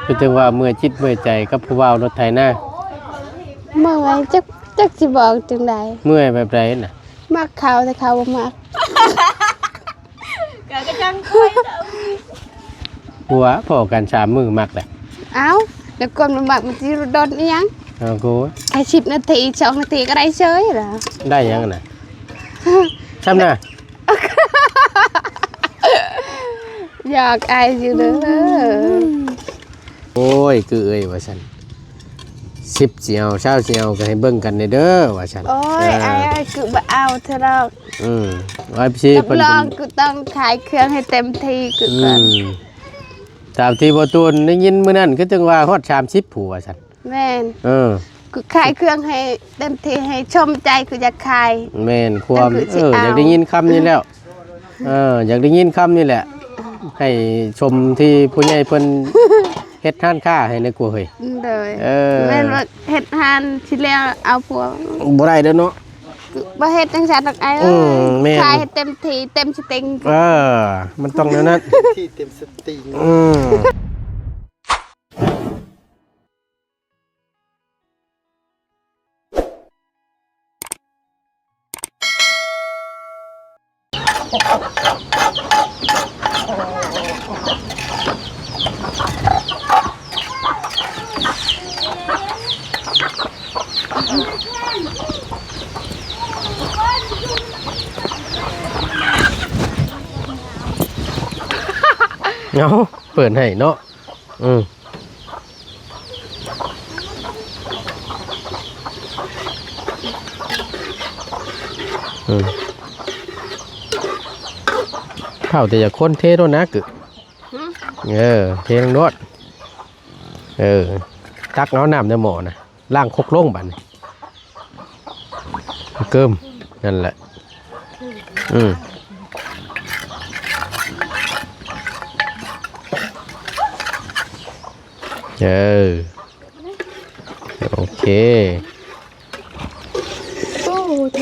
ຄືເຖິງວ່າເມື່ອຍຈິດເມື່ອຍໃຈກັບຜູ້ບ່າວລົດໄຖນາ. ເມື່ອຍ ຈັກ ຈັກຊິບອກຈັ່ງໃດ. ເມື່ອຍແບບໃດນະ? ມັກເຂົາ ແຕ່ເຂົາບໍ່ມັກ. ກະກະຈັງຄຸຍ. ຫົວພໍ້ກັນສາມມື້ມັກແຫຼະ. ເອົ້າ ແລ້ວຄົນມັນມັກມັນຊິດົນອີ່ຫຍັງ? ເອົາໂກ ແຄ່ສິບນາທີ ສອງນາທີກະໄດ້ເສີຍລະ. ໄດ້ຫຍັງນະ? ຊ້ຳນະ. ຢາກອາຍຢູ່ເດີ. ໂອ້ຍ ຄືເອີຍວ່າຊັ້ນ ສິບຊິເອົາ ຊາວຊິເອົາ ກະໃຫ້ເບິ່ງກັນແດ່ເດີວ່າຊັ້ນ. ໂອ້ຍ ເອີ ອ້າຍເອີຍ ຄືບໍ່ເອົາເທື່ອດອກ. ອືມ ເອັຟຊີ ຮັບຮອງ ເພິ່ນ ຄືຕ້ອງຂາຍເຄື່ອງໃຫ້ເຕັມທີ່ຄືກັນ. ອືມ ຕາມທີ່ບໍ່ຕູນໄດ້ຍິນມື້ນັ້ນ ຄືຈັ່ງວ່າຮອດສາມສິບຜູ້ວ່າຊັ້ນ. ແມ່ນ ເອີ ຄືຂາຍເຄື່ອງໃຫ້ເຕັມທີ່ ໃຫ້ຊົມໃຈ ຄືຢາກຂາຍ. ແມ່ນ ຄວາມ ເອີ ຢາກໄດ້ຍິນຄຳນີ້ແຫຼະ. ເອີ ຢາກໄດ້ຍິນຄຳນີ້ແຫຼະ ໃຫ້ຊົມທີ່ຜູ້ໃຫຍ່ເພິ່ນເຮັດຮ້ານຄ້າໃຫ້ແດ່ກວ່າເຮີ້ຍ. ໂດຍ ເອີ ແມ່ນວ່າເຮັດຮ້ານຊິແລ້ວເອົາຜົວ ບໍ່ໄດ້ເດີເນາະ. ບໍ່ເຮັດຈັ່ງຊັ້ນດອກອ້າຍເອີຍ. ອືມ ແມ່ນ ຂາຍໃຫ້ເຕັມທີ່ເຕັມສະຕິງ. ເອີ ມັນຕ້ອງແນວນັ້ນ ທີ່ເຕັມສະຕິງ. ອືມ. ເອົາ ເປີດໃຫ້ເນາະ. ອືມ ອືມ ເຖົ້າແຕ່ຢ່າຄົນ ເທໂລດນະ ກຶ ຫື ເອີ ເທລົງໂລດ. ເອີ ຕັກເອົານ້ຳໃນໝໍ້ນະ ລ້າງຄົກລົງບາດນີ້. ເກີມ ນັ້ນແຫຼະ. ອືມ ເອີ ໂອເຄ. ໂອ້ ເທ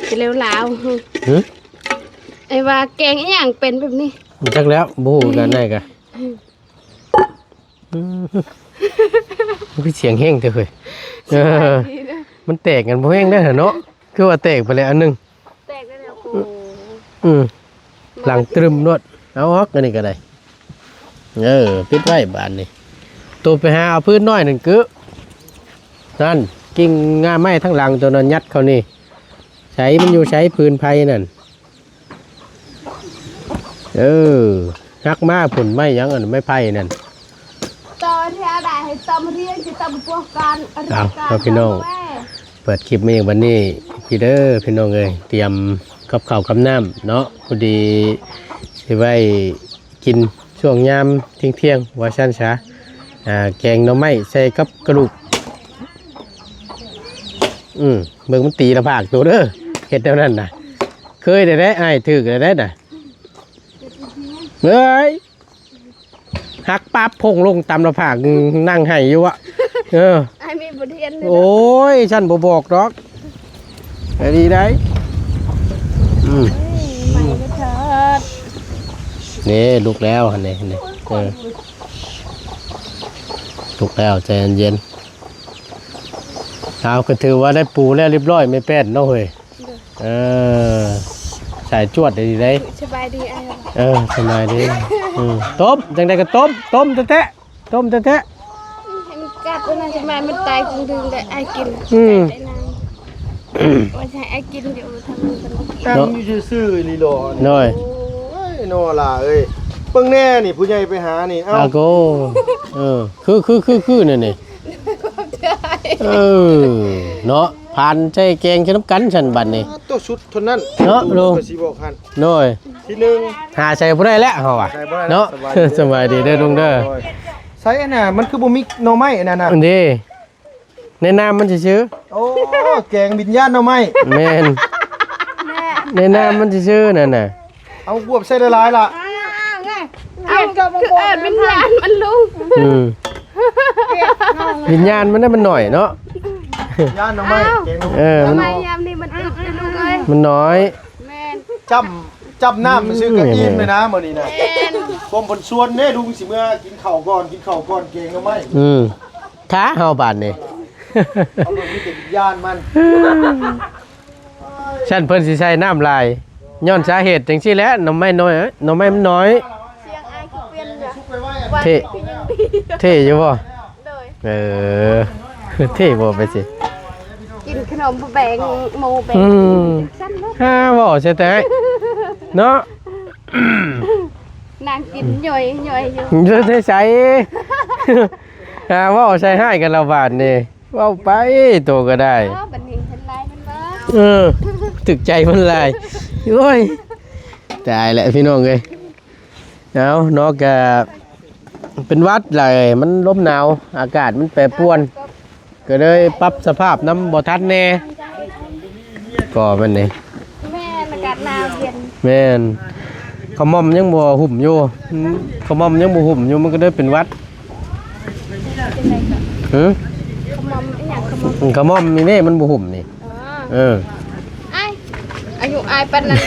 ຊິເລວລາວ. ຫື ອ້າຍວ່າແກງອີ່ຫຍັງເປັນແບບນີ້? ຈັກແລ້ວ ບໍ່ຮູ້ຄືກັນໄດ້ກະ. ອືມ ມັນຄືສຽງແຮງແທ້ເຮີ້ຍ. ເອີ ມັນແຕກກັນບໍ່ແຮງໄດ້ເນາະ ຄືວ່າແຕກໄປແລ້ວອັນໜຶ່ງ. ແຕກໄດ້ແລ້ວ ໂອ້ ອືມ ຫຼັງຕຶມໂລດ. ເອົາອອກ ອັນນີ້ກະໄດ້. ເອີ ປິດໄວ້ບາດນີ້. ໂຕໄປຫາເອົາພື້ນນ້ອຍນັ້ນ ກຶ ນັ້ນ ກິ່ງງ່າໄມ້ທາງຫຼັງໂຕນັ້ນ ຍັດເຂົ້ານີ້. ໃສ ມັນຢູ່ໃສ ພື້ນໄຟນັ້ນ? ເອີ ຫັກມາພຸ້ນ ໄມ້ຫຍັງອັນ ໄມ້ໄຜ່ນັ້ນ. ຕອນທີ່ເຮົາໄດ້ໃຫ້ຕຳຮຽນ ຊິຕຳພວກກັນ. ເອົາ ເອົາ ພີ່ນ້ອງ ເປີດຄລິບມາອີກບັດນີ້ ພີ່ເດີ ພີ່ນ້ອງເອີຍ. ຕຽມກັບເຂົ້າກັບນ້ຳເນາະ ພໍດີຊິໄວ້ກິນຊ່ວງຍາມທ່ຽງໆ ວ່າຊັ້ນຊະ. ອ່າ ແກງໜໍ່ໄມ້ໃສ່ກັບກະດູກ. ອືມ ເບິ່ງມັນຕີລະພາກໂຕເດີ ເຮັດແນວນັ້ນນະ. ເຄີຍໄດ້ ໄດ້ ອ້າຍຖືກໄດ້ນະ. ເອີຍ ຫັກປາບພົງລົງຕຳລະພາກ ນັ່ງໄຫ້ຢູ່ວະ. ເອີ ອ້າຍມີບົດຮຽນເດີ. ໂອ້ຍ ຊັ້ນບໍ່ບອກດອກ. ໄດ້ດີໄດ໋. ອືມ ເອີ ນີ້ ລຸກແລ້ວຫັ້ນນີ້ ເອີ ລຸກແລ້ວ ໃຈເຢັນໆ. ເອົາ ກະຖືວ່າໄດ້ປູແລ້ວຮຽບຮ້ອຍ ແມ່ແປ້ນເນາະເຮີ້ຍ. ເອີ ສາຍຈວດໄດ້ດີໄດ໋. ສະບາຍດີອ້າຍ. ເອີ ສະບາຍດີ. ອືມ ຕົ້ມ ຈັ່ງໃດກະຕົ້ມ ຕົ້ມແທ້ໆ ຕົ້ມແທ້ໆ. ໃຫ້ມັນກັດ ມັນຈະມາ ມັນຕາຍຈຶ່ງດຶງໄດ້ອ້າຍກິນ. ອືມ ໄດ້ນ້ຳ ວ່າຈະໃຫ້ອ້າຍກິນຢູ່ທາງນີ້. ເນາະ ຕັ້ງຢູ່ຊື່ໆ ອີ່ຫຼີຫຼໍ. ໂອ້ຍ ໂນລາເອີຍ ເບິ່ງແນ່ນີ້ ຜູ້ໃຫຍ່ໄປຫານີ້. ເອົ້າ ອາໂກ ເອີ ຄື ຄື ຄື ຄືນັ້ນນີ້. ເອີ ເນາະ ຜ່ານໃສ່ແກງໃສ່ນຳກັນຊັ້ນບັດນີ້. ໂຕສຸດເທົ່ານັ້ນເນາະ ລຸງ ກະຊິບອກຫັ້ນ. ໂດຍ ທີໜຶ່ງ ຫາໃສ່ບໍ່ໄດ້ແລ້ວເຮົາວ່າ ໃສ່ບໍ່ໄດ້ແລ້ວເນາະ. ສະບາຍດີ ສະບາຍດີເດີລຸງເດີ. ໂດຍ ໃສ່ອັນນ່າ ມັນຄືບໍ່ມີໜໍ່ໄມ້ອັນນັ້ນນະ? ອັນເດ ໃນນ້ຳມັນຊື່ໆ. ໂອ້ ແກງວິນຍານໜໍ່ໄມ້. ແມ່ນ ໃນນ້ຳມັນຊື່ໆ ນັ້ນນະ. ເອົາບວບໃສ່ຫຼາຍໆລະ. ເອົາ ຄືເອີ້ນວິນຍານມັນລຸງ. ອືມ ວິນຍານມັນນະ ມັນໜ້ອຍເນາະ. ວິນຍານໜໍ່ໄມ້ ແກງໜໍ່ໄມ້. ເອີ ມັນ ຍາມນີ້ມັນອຶດເດ້ລູກເອີຍ ມັນໜ້ອຍ. ແມ່ນ ຈ້ຳ ຈັບນ້ຳຊື່ກໍອີ່ມແລ້ວນະມື້ນີ້ນະ. ແມ່ນ ຜົມເພິ່ນຊວນເດ້ ລຸງຊິເມືອກິນເຂົ້າກ່ອນ ກິນເຂົ້າກ່ອນ ແກງໜໍ່ໄມ້. ອືມ ຖ້າເຮົາບາດນີ້ ເອົາເບິ່ງມີແຕ່ວິນຍານມັນ. ຊັ້ນເພິ່ນຊິໃສ່ນ້ຳຫຼາຍ ຍ້ອນສາເຫດຈັ່ງຊີ້ແຫຼະ ໜໍ່ໄມ້ນ້ອຍ ໜໍ່ໄມ້ມັນນ້ອຍ. ສຽງອ້າຍຄືປ່ຽນນະ ເທ່ ເທ່ຢູ່ບໍ່? ໂດຍ ເອີ ເທ່ບໍ່ໄປຊິ ກິນຂະໜົມບໍ່ແບ່ງໝູ່ແບ່ງ ອືມ ຊັ້ນເນາະ. ຫາເວົ້າໃສ່ແຕ່ເນາະ ນາງກິນຍ່ອຍໆຢູ່ ຢູ່ໃສໆ ຫາເວົ້າໃສ່ຮ້າຍກັນລະບາດນີ້. ເວົ້າໄປໂຕກໍໄດ້ ເອີ ບັດນີ້ເຫັນລາຍມັນບໍ່? ເອີ ຖືກໃຈມັນຫຼາຍ. ໂອ້ຍ ຕາຍແລ້ວພີ່ນ້ອງເອີຍ. ເອົາເນາະ ກະເປັນຫວັດຫຼາຍ ມັນລົມໜາວ ອາກາດມັນແປປວນ ກໍເລີຍປັບສະພາບນຳບໍ່ທັນແດ່ ກໍແມ່ນເດ້. ແມ່ນ ອາກາດໜາວເຢັນ. ແມ່ນ ຂະໝ່ອມຍັງບໍ່ຫຸ້ມຢູ່ ຂະໝ່ອມຍັງບໍ່ຫຸ້ມຢູ່ ມັນກໍເລີຍເປັນຫວັດ. ຫື ຂະໝ່ອມອີ່ຫຍັງ ຂະໝ່ອມ ຂະໝ່ອມນີ້ເດ້ ມັນບໍ່ຫຸ້ມນີ້. ອໍ ເອີ ອ້າຍ ອາຍຸອ້າຍປານນັ້ນ.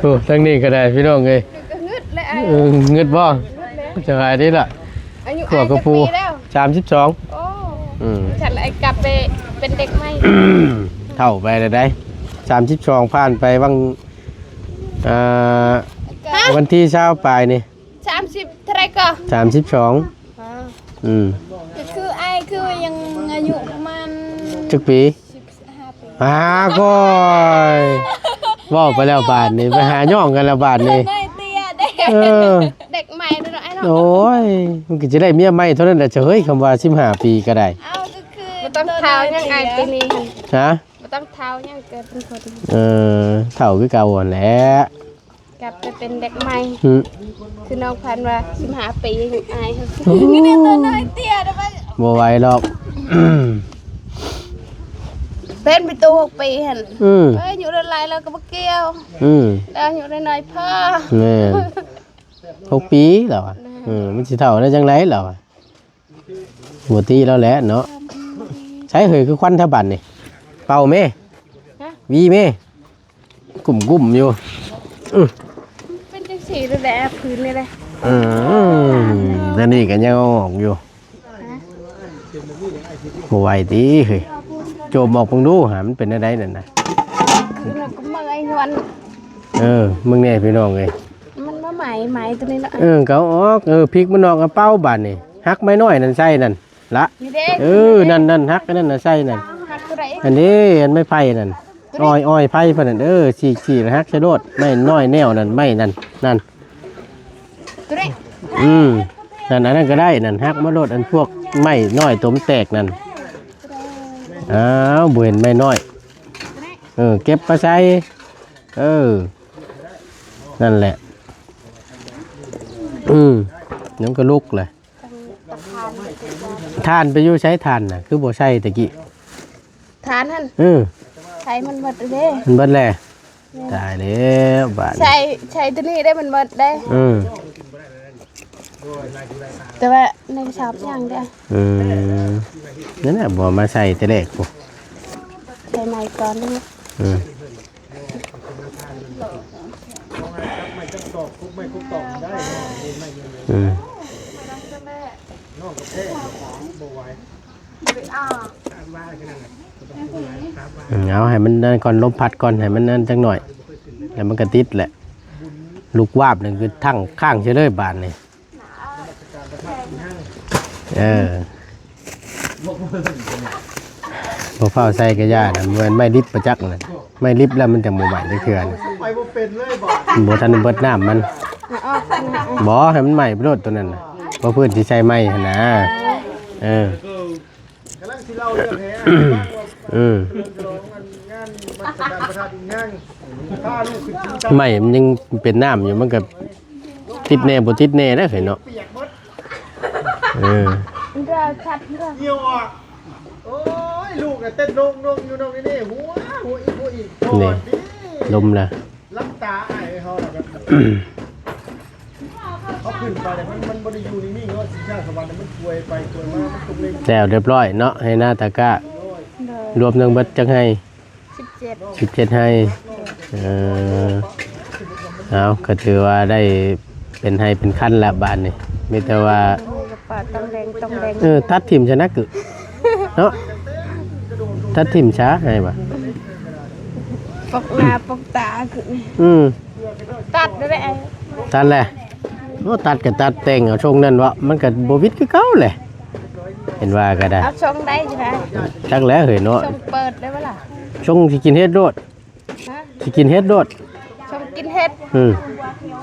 ໂອ້ ທາງນີ້ກໍໄດ້ພີ່ນ້ອງເອີຍ ກໍງຶດແລ້ວອ້າຍ. ເອີ ງຶດບໍ່? ງຶດແລ້ວ ສະບາຍດີລະ. ອາຍຸອ້າຍຈັກປີແລ້ວ? ສາມສິບສອງ. ໂອ້ ອືມ ຊັ້ນລະກັບໄປເປັນເດັກໃໝ່. ເຖົ້າໄປແລ້ວໃດ໋ ສາມສິບສອງ ຜ່ານໄປຫວ່າງ ອ່າ ຮະ ວັນທີຊາວປາຍນີ້ ສາມສິບເທົ່າໃດກໍ? ສາມສິບສອງ. ອໍ ອືມ ກໍຄືອ້າຍຄືຍັງອາຍຸປະມານຈັກປີ? ສິບຫ້າປີ. ອາ ໂອ້ຍ ເວົ້າໄປແລ້ວບາດນີ້ ໄປຫາຍ້ອງກັນແລ້ວບາດນີ້. ນ້ອຍເຕ້ຍເດ້ ເອີ ເດັກໃໝ່ເນາະອ້າຍເນາະ. ໂອ້ຍ ມັນກໍຈະໄດ້ເມຍໃໝ່ເທົ່ານັ້ນແຫຼະເຈົ້າເອີຍ ຄຳວ່າສິບຫ້າປີກໍໄດ້. ເອົາ ກໍຄືບໍ່ຕ້ອງທ້າວຫຍັງອ້າຍປີນີ້ຫັ້ນ. ຮະ? ບໍ່ຕ້ອງທ້າວຫຍັງ ເກີດເປັນຄົນ. ເອີ ເຖົ້າຄືເກົ່າຫັ້ນແຫຼະ. ກັບໄປເປັນເດັກໃໝ່. ຫື ຄືນ້ອງພັນວ່າສິບຫ້າປີ ອາຍ ໂອ້ ມີແຕ່ຕົວນ້ອຍເຕ້ຍ. ບໍ່ໄຫວດອກ ເປັນໄປໂຕຫົກປີຫັ້ນ. ອືມ ເອີຍ ອາຍຸຫຼາຍໆແລ້ວກໍບໍ່ກ່ຽວ. ອືມ ແລ້ວອາຍຸນ້ອຍໆພໍ. ແມ່ນ ຫົກປີແລ້ວອະ. ແມ່ນ ເອີ ມັນຊິເຖົ້າໄດ້ຈັ່ງໃດແລ້ວອະ. ບໍ່ຕິແລ້ວແຫຼະເນາະ. ໃສເຮີຍ ຄືຄວັນແຖວບ້ານນີ້ ເປົ່າແມ່ ຫະ ຫວີແມ່ ກຸ້ມໆຢູ່. ອື ເປັນຈັ່ງຊີ້ແຫຼະ ພື້ນນີ້ແຫຼະ. ອືມ ແຕ່ນີ້ກໍຍັງເອົາອອກຢູ່. ຫະ ບໍ່ໄຫວຕິເຮີຍ ໂຈມອອກເບິ່ງດູຫາ ມັນເປັນແນວໃດນັ້ນນະ. ຄືມັນກໍເມື່ອຍຍວນ. ເອີ ເບິ່ງແດ່ພີ່ນ້ອງເອີຍ. ມັນມາໃໝ່ ໃໝ່ຕົວນີ້ລະ. ເອີ ກໍເອົາອອກ ເອີ ພິກມັນອອກ ເອົາເປົ່າບາດນີ້ ຫັກໄມ້ນ້ອຍນັ້ນໃສ່ນັ້ນລະ. ນີ້ເດ້ ເອີ ນັ້ນໆ ຫັກອັນນັ້ນນະໃສ່ນັ້ນ. ຫັກຕົວໃດ? ອັນນີ້ ອັນໄມ້ໄຜ່ນັ້ນ ອ້ອຍ ອ້ອຍໄຜ່ເພິ່ນນັ້ນ. ເອີ ສີກໆ ຫັກໃສ່ໂລດ ໄມ້ນ້ອຍແນວນັ້ນ ໄມ້ນັ້ນ ນັ້ນ ຕົວໃດ? ອືມ ນັ້ນ ອັນນັ້ນກໍໄດ້ນັ້ນ ຫັກມາໂລດ ອັນພວກໄມ້ນ້ອຍຕົວມັນແຕກນັ້ນ. ອ້າວ ບໍ່ເຫັນໄມ້ນ້ອຍ. ເອີ ເກັບມາໃສ່. ເອີ ນັ້ນແຫຼະ. ອືມ ຍັງກະລຸກແຫຼະ. ຖ່ານໄປຢູ່ໃສ? ຖ່ານນະ ຄືບໍ່ໃສ່ຕະກີ້? ຖ່ານຫັ້ນ ເອີ ໃສ່ມັນເບິດເດ້. ມັນເບິດແລ້ວ. ແມ່ນ ຕາຍແລ້ວບາດນີ້ ໃສ່ ໃສ່ຕົວນີ້ໄດ້ ມັນເບິດເດ້. ເອີ ແຕ່ວ່າໃນສາມຢ່າງເດ້. ອືມ ນັ້ນແຫຼະ ບໍ່ມາໃສ່ແຕ່ແລກພຸ້ນ ໃສ່ໃໝ່ກ່ອນເນາະ. ອືມ ອືມ ເອົາໃຫ້ມັນນັ້ນກ່ອນ ລົມພັດກ່ອນ ໃຫ້ມັນນັ້ນຈັກໜ້ອຍ ແລ້ວມັນກະຕິດແຫຼະ. ລູກວາບນີ້ຄືທັງຄ້າງເສຍເລີຍບາດນີ້. ເອີ ບໍ່ຟ້າວໃສ່ກະຢ່ານະ ແມ່ນໄມ້ດິບປະຈັກນະ. ໄມ້ດິບແລ້ວມັນຈັ່ງບໍ່ໄໝ້ຈັກເທື່ອນະ. ໄປບໍ່ເປັນເລີຍບາດ ມັນບໍ່ທັນໄດ້ເບິດນ້ຳມັນ. ບໍ່ ໃຫ້ມັນໄໝ້ໄປໂລດໂຕນັ້ນນະ ເພາະເພິ່ນຊິໃສ່ໃໝ່ຫັ້ນນະ. ເອີ ກຳລັງຊິເລົ່າເລື່ອງແຮ່ ເອີ ໄໝ້ມັນຍັງເປັນນ້ຳຢູ່ ມັນກະຕິດແດ່ບໍ່ຕິດແດ່ເດ້ເນາະ. ເອີ ໂອ້ຍ ລູກເຕັ້ນລົງໆຢູ່ ນ້ອງນີ້ ຫົວ ຫົວອີກ ຫົວອີກ ນີ້ ລົມລະ ຫຼັບຕາອ້າຍເຮົາລະ ເຮົາຂຶ້ນໄປແລ້ວ ມັນ ມັນບໍ່ໄດ້ຢູ່ນິ່ງໆເນາະ ຊິງສາສະຫວັນ ມັນກວຍໄປກວຍມາ ມັນຕົກເລັງ. ແລ້ວຮຽບຮ້ອຍເນາະ ໄຮ່ນາຕາກ້າ ໂດຍ ລວມທັງເບິດຈັກໄຮ່? ສິບເຈັດ ສິບເຈັດໄຮ່. ເອີ ເອົາ ກໍຖືວ່າໄດ້ເປັນໄຮ່ເປັນຄັນລະບາດນີ້ ມີແຕ່ວ່າ ເອີ ປາດຕອງແດງຕອງແດງ. ເອີ ຕັດຖິ້ມຊະນະ ກຶ ເນາະ ຕັດຖິ້ມຊະ ໃຫ້ວ່າ ປົກໜ້າປົກຕາ ອືມ ຕັດໄດ້ ຕັດແຫຼະ. ໂອ້ ຕັດກໍຕັດແຕ່ງເອົາຊົງນັ້ນເວາະ ມັນກໍບໍ່ຫວິດຄືເກົ່າແຫຼະ ເຫັນວ່າກໍໄດ້. ເອົາຊົງໃດກໍໄດ້ ຈັກແຫຼະເຮີ້ຍເນາະ. ຊົງເປີດໄດ້ບໍ່ລະ? ຊົງຊິກິນເຫັດໂລດ. ຮະ? ຊິກິນເຫັດໂລດ. ຊົງກິນເຫັດ? ອືມ.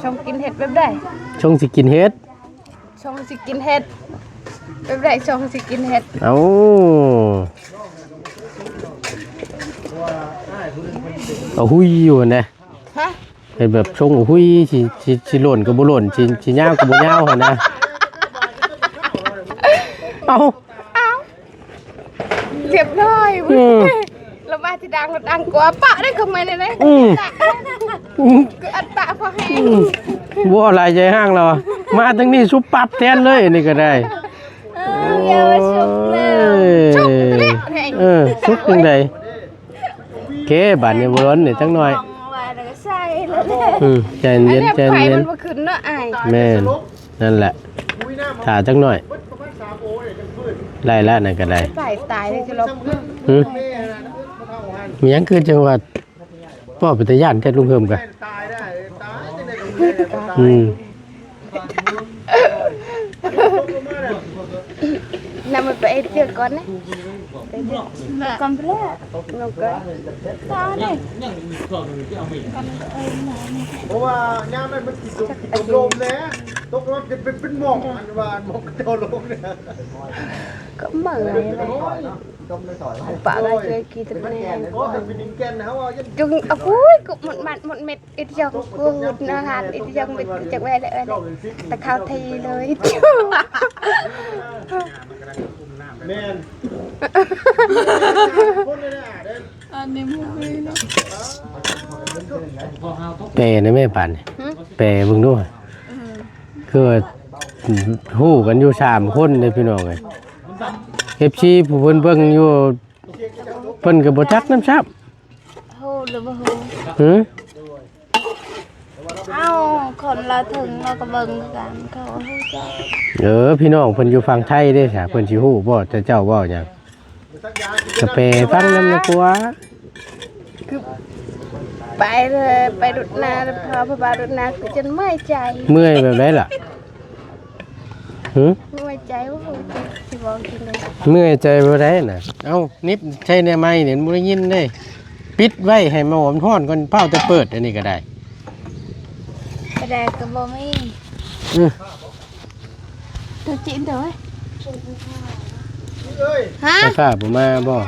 ຊົງກິນເຫັດແບບໃດ? ຊົງຊິກິນເຫັດ. ຊົງຊິກິນເຫັດ ແບບໃດ? ຊົງຊິກິນເຫັດ. ເອົາ ເອົາຫຸຍຢູ່ຫັ້ນນະ. ຮະ? ເຮັດແບບຊົງຫຸຍ ຊິ ຊິ ຊິໂຫຼນກໍບໍ່ໂຫຼນ ຊິ ຊິຍາວກໍບໍ່ຍາວຫັ້ນນະ. ເອົາ ເອົາ ຮຽບຮ້ອຍ. ອືມ. ລະມາທີຫຼັງ ດັງກວ່າປະໄດ້ ຄອມເມັນໄດ້. ອືມ. ຄືອັດຕະພໍແຮງ. ອືມ. ບໍ່ຫຼາຍໃຈຫ້າງແລ້ວ ມາທາງນີ້ສຸບປັບແທນເລີຍ ອັນນີ້ກໍໄດ້. ເອີ ຢ່າວ່າສຸກແລ້ວ ໂອ້ຍ ສຸກແລ້ວ. ເອີ ສຸກຈັ່ງໃດ? ໂອເຄ ບາດນີ້ບໍ່ລົນນີ້ຈັກໜ້ອຍ. ອືມ ໃຈເຢັນ ໃຈເຢັນ. ມັນບໍ່ຂຶ້ນເນາະອ້າຍ. ແມ່ນ ນັ້ນແຫຼະ ຖ້າຈັກໜ້ອຍ ໄດ້ລະ ນັ້ນກໍໄດ້. ຕາຍ ຕາຍເລີຍ ຈະລົບ. ຫຶ? ມີຫຍັງຄືຈັ່ງວ່າ ບໍ່ ເປັນຕາຢ້ານແທ້ລຸງເຮີມກະ. ອືມ. ນຳມັນໄປເຮັດວຽກກ່ອນນະ ໄປເຮັດກ່ອນພຸ້ນແຫຼະ ລົງກ່ອນ. ເພາະວ່າຍາມນັ້ນມັນຊິຕົກລົມແດ່ ຕົກລົມຈະເປັນ ເປັນໝ່ອງ ອັນວ່າໝ່ອງເຈົ້າລົມແດ່ ກໍເມື່ອຍແຫຼະ. ປະກໍຊ່ວຍກິນແດ່. ໂອ້ຍ ກຸໝົດມັດໝົດເມັດ ອິດຢອງກູດນະຫັ້ນ ອິດຢອງເມັດຈັກແວ່ແລ້ວ ແຕ່ເຂົ້າທີ່ເລີຍ. ແມ່ນ ອັນນີ້ບໍ່ມີເນາະ. ແປໃນແມ່ປານນີ້ ຫຶ? ແປເບິ່ງດູ. ເອີ ຄືວ່າຮູ້ກັນຢູ່ສາມຄົນເດ້ພີ່ນ້ອງເອີຍ. ເອັຟຊີ ຜູ້ເພິ່ນເບິ່ງຢູ່ ເພິ່ນກໍບໍ່ຈັກນຳຊ້ຳ. ຮູ້ຫຼືບໍ່ຮູ້? ຫຶ? ເອົ້າ ຄົນລາວເຖິງລາວກໍເບິ່ງຄືກັນ ເຂົາຮູ້ຈັກ. ເອີ ພີ່ນ້ອງເພິ່ນຢູ່ຝັ່ງໄທເດ້ຊະ ເພິ່ນຊິຮູ້ບໍ່ ແຕ່ເຈົ້າເວົ້າຫຍັງ? ກະແປຟັງນຳດີກວ່າ. ຄືໄປເລີຍ ໄປດຸດນາ ເພາະວ່າດຸດນາຄືຈົນເມື່ອຍໃຈ. ເມື່ອຍແບບໃດລະ? ຫຶ? ເມື່ອຍໃຈ ໂອ້ໂຫ ຊິເວົ້າຈັ່ງໃດ? ເມື່ອຍໃຈບໍ່ໄດ້ນະ. ເອົ້າ ນິບໃສ່ແນວໃໝ່ນີ້ ບໍ່ໄດ້ຍິນເດ້. ປິດໄວ້ໃຫ້ໝໍມັນຮ້ອນກ່ອນ ຟ້າວແຕ່ເປີດ ອັນນີ້ກໍໄດ້. ປາແດກກໍບໍ່ມີ. ອື ຕົວຈິນຕົວເອີຍ. ຮະ? ໄຟຟ້າບໍ່ມາບໍ່?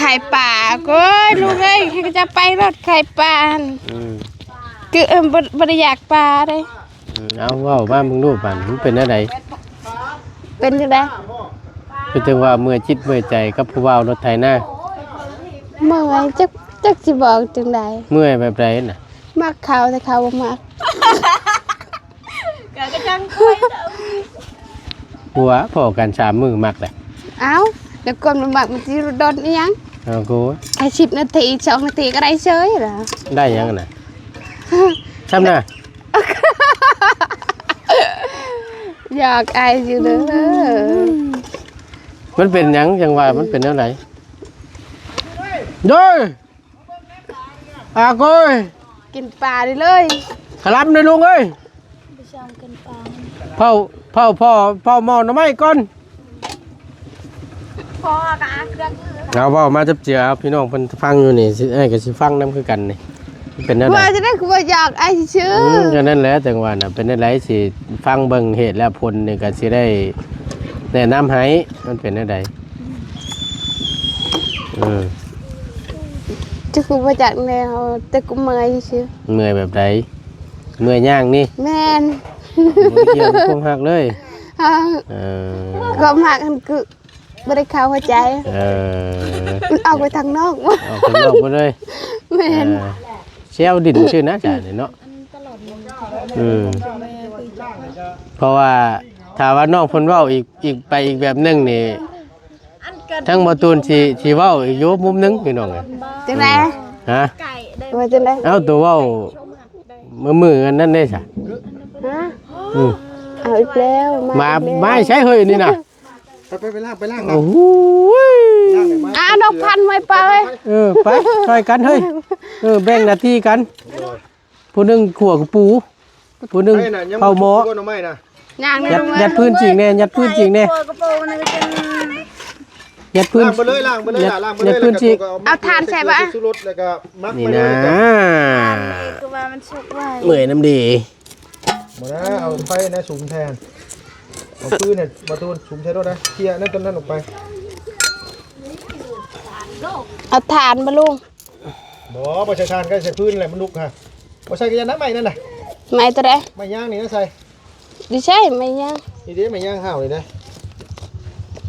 ຂາຍປາ ໂອ້ຍ ລູກເອີຍ ເຂົາຈະໄປລົດຂາຍປາຫັ້ນ. ອື ຄື ເອີ ບໍ່ ບໍ່ໄດ້ຢາກປາເດ້. ອື ເອົາ ເວົ້າມາເບິ່ງດູບາດນີ້ ມັນເປັນແນວໃດ? ເປັນຈັ່ງໃດ? ຄືຈັ່ງວ່າເມື່ອຍຈິດເມື່ອຍໃຈກັບຜູ້ບ່າວລົດໄຖນາ. ເມື່ອຍ ຈັກ ຈັກຊິບອກຈັ່ງໃດ. ເມື່ອຍແບບໃດນະ? ມັກເຂົາ ແຕ່ເຂົາບໍ່ມັກ. ກະ ກະຈັ່ງຄ່ອຍເດີ. ຫົວ ພໍ້ກັນສາມມື້ມັກແຫຼະ. ເອົ້າ ແລ້ວຄວາມລຳບາກມັນຊິດົນອີ່ຫຍັງ? ເອົາໂກ ແຄ່ສິບນາທີ ສອງນາທີກໍໄດ້ເສີຍລະ. ໄດ້ຫຍັງນະ? ຊ້ຳນະ ຢາກອາຍຢູ່ເດີ. ມັນເປັນຫຍັງ ຈັ່ງວ່າມັນເປັນແນວໃດ? ໂດຍ ອາໂກຍ ກິນປາໄດ້ເລີຍ. ກະລຳເດີລຸງເອີຍ. ໄປຊ່ອງກິນປາ. ເຜົາ ເຜົາ ເຜົາ ເຜົາໝໍໜໍ່ໄມ້ກ່ອນ. ພໍກະເຄື່ອງ. ເອົາ ເວົ້າມາຈັບເຈືອ ເອົາ ພີ່ນ້ອງເພິ່ນຟັງຢູ່ນີ້ ຊິ ອ້າຍກໍຊິຟັງນຳຄືກັນນີ້. ເປັນແນວໃດ? ວ່າຈັ່ງໃດ ຄືວ່າຢາກອາຍຊື່. ອືມ ກໍນັ້ນແຫຼະ ຈັ່ງວ່ານະ ເປັນແນວໃດ ຊິຟັງເບິ່ງເຫດແລະຜົນນີ້ ກໍຊິໄດ້ແນະນຳໃຫ້ ມັນເປັນແນວໃດ. ອືມ ຈັກຄືບໍ່ຈັກແນວ ແຕ່ກູເມື່ອຍຊື່. ເມື່ອຍແບບໃດ? ເມື່ອຍຍ່າງນີ້? ແມ່ນ. ບໍ່ໄດ້ກ່ຽວກັບຄວາມຮັກເລີຍ. ຮະ? ເອີ ຄວາມຮັກຫັ້ນຄືບໍ່ໄດ້ເຂົ້າຫົວໃຈ. ເອີ ມັນອອກໄປທາງນອກ. ອອກທາງນອກໝົດເລີຍ. ແມ່ນ. ເອີ ແຊວດິນຊື່ນະ ຈານີ້ເນາະ. ອືມ ເພາະວ່າຖ້າວ່ານ້ອງເພິ່ນເວົ້າອີກ ອີກ ໄປອີກແບບໜຶ່ງນີ້ ທັງບໍ່ຕູນຊິ ຊິເວົ້າອີກຢູ່ມຸມໜຶ່ງພີ່ນ້ອງເອີຍ. ຈັ່ງໃດ? ຮະ? ວ່າຈັ່ງໃດ? ເອົາ ໂຕເວົ້າມື້ ມື້ອັນນັ້ນເດ້ຊະ. ຮະ? ອືມ ເອົາອີກແລ້ວ ມາ ມາ ມາໃສເຮີ້ຍນີ້ນະ? ໄປ ໄປ ໄປລ້າງ ໄປລ້າງ ໂອ້ໂຫ ລ້າງໃຫ້ມາ ອ່າ ນົກພັນໄວ້ໄປ ເອີ ໄປຊ່ອຍກັນເຮີ້ຍ. ເອີ ແບ່ງໜ້າທີ່ກັນ ຜູ້ໜຶ່ງຂົ້ວກະປູ ຜູ້ໜຶ່ງເຜົາໝໍ້ ຍ່າງ ຍັດ ຍັດພື້ນຈິງແດ່ ຍັດພື້ນຈິງແດ່ ຍັດພື້ນ ລ້າງໄປເລີຍ ລ້າງໄປເລີຍ ລ້າງໄປເລີຍ ຍັດພື້ນຈິງ ເອົາຖ່ານໃສ່ບາດ ຊຸດລົດ ແລ້ວກໍໝັກໄປເລີຍ ນີ້ນະ ຄືວ່າມັນສຸກໄວ ເມື່ອຍນຳເດ. ບໍ່ນະ ເອົາໄຟນະສຸມແທນ ເອົາຟືນໃຫ້ບໍ່ຕູນສຸມໃສ່ໂລດນະ ເຄຍນັ້ນຕົ້ນນັ້ນອອກໄປ. ເອົາຖ່ານບໍ່ລຸງ? ບໍ່ ບໍ່ໃສ່ຖ່ານ ກໍໃສ່ຟືນແຫຼະ ມັນລຸກຫັ້ນ. ບໍ່ໃສ່ກໍຢ່ານະ ໄມ້ນັ້ນນະ ໄມ້ຕົວໃດ? ໄມ້ຍາງນີ້ນະໃສ່ ຢູ່ໃສໄມ້ຍາງ? ນີ້ເດ້ ໄມ້ຍາງຫ້າວນີ້ນະ.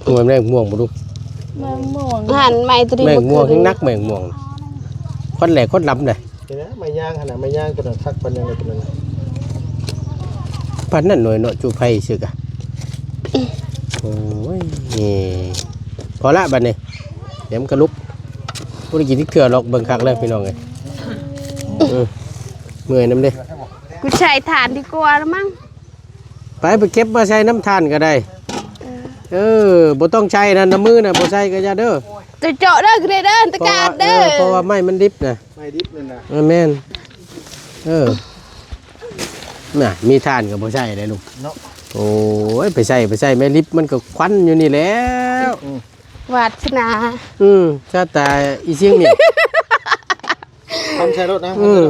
ໂອ້ຍ ແມງມ່ວງບໍ່ລຸງ? ແມງມ່ວງ ຫັ້ນໄມ້ຕົວນີ້ ແມງມ່ວງແຮງໜັກ ແມງມ່ວງ ຄວັນແຫຼກຄວັນລຳເດ້. ນີ້ນະ ໄມ້ຍາງຫັ້ນນະ ໄມ້ຍາງຕົວນັ້ນຄັກປານຫຍັງເລີຍຕົວນັ້ນນະ ປານນັ້ນໜ່ອຍເນາະ ຈູ່ໄຟຊື່ກະ. ໂອ້ຍ ພໍລະບາດນີ້ ດຽວມັນກະລຸກ ບໍ່ໄດ້ກິນຈັກເທື່ອດອກ ເບິ່ງຄັກແລ້ວພີ່ນ້ອງເອີຍ. ເອີ ເມື່ອຍນຳເດ້ ກູໃສ່ຖ່ານດີກວ່າລະມັງ. ໄປ ໄປເກັບມາໃສ່ນຳຖ່ານກໍໄດ້. ເອີ ເອີ ບໍ່ຕ້ອງໃສ່ນະ ນຳມືນະ ບໍ່ໃສ່ກໍຢ່າເດີ ຈະເຈາະເດີ ກະເດີ ຕະກາດເດີ ເພາະວ່າ ເອີ ເພາະວ່າໄມ້ມັນດິບນະ ໄມ້ດິບນັ້ນນະ ເອີ ແມ່ນ ເອີ ນະ ມີຖ່ານກໍບໍ່ໃສ່ໄດ້ລູກເນາະ. ໂອ້ຍ ໄປໃສ່ ໄປໃສ່ແມ່ລິບ ມັນກໍຄວັນຢູ່ນີ້ແລ້ວ. ອືມ ວາດສະໜາ ອືມ ຊາດຕາອີ່ສຽງນີ້ ຄວັນໃສ່ໂລດນະ ອືມ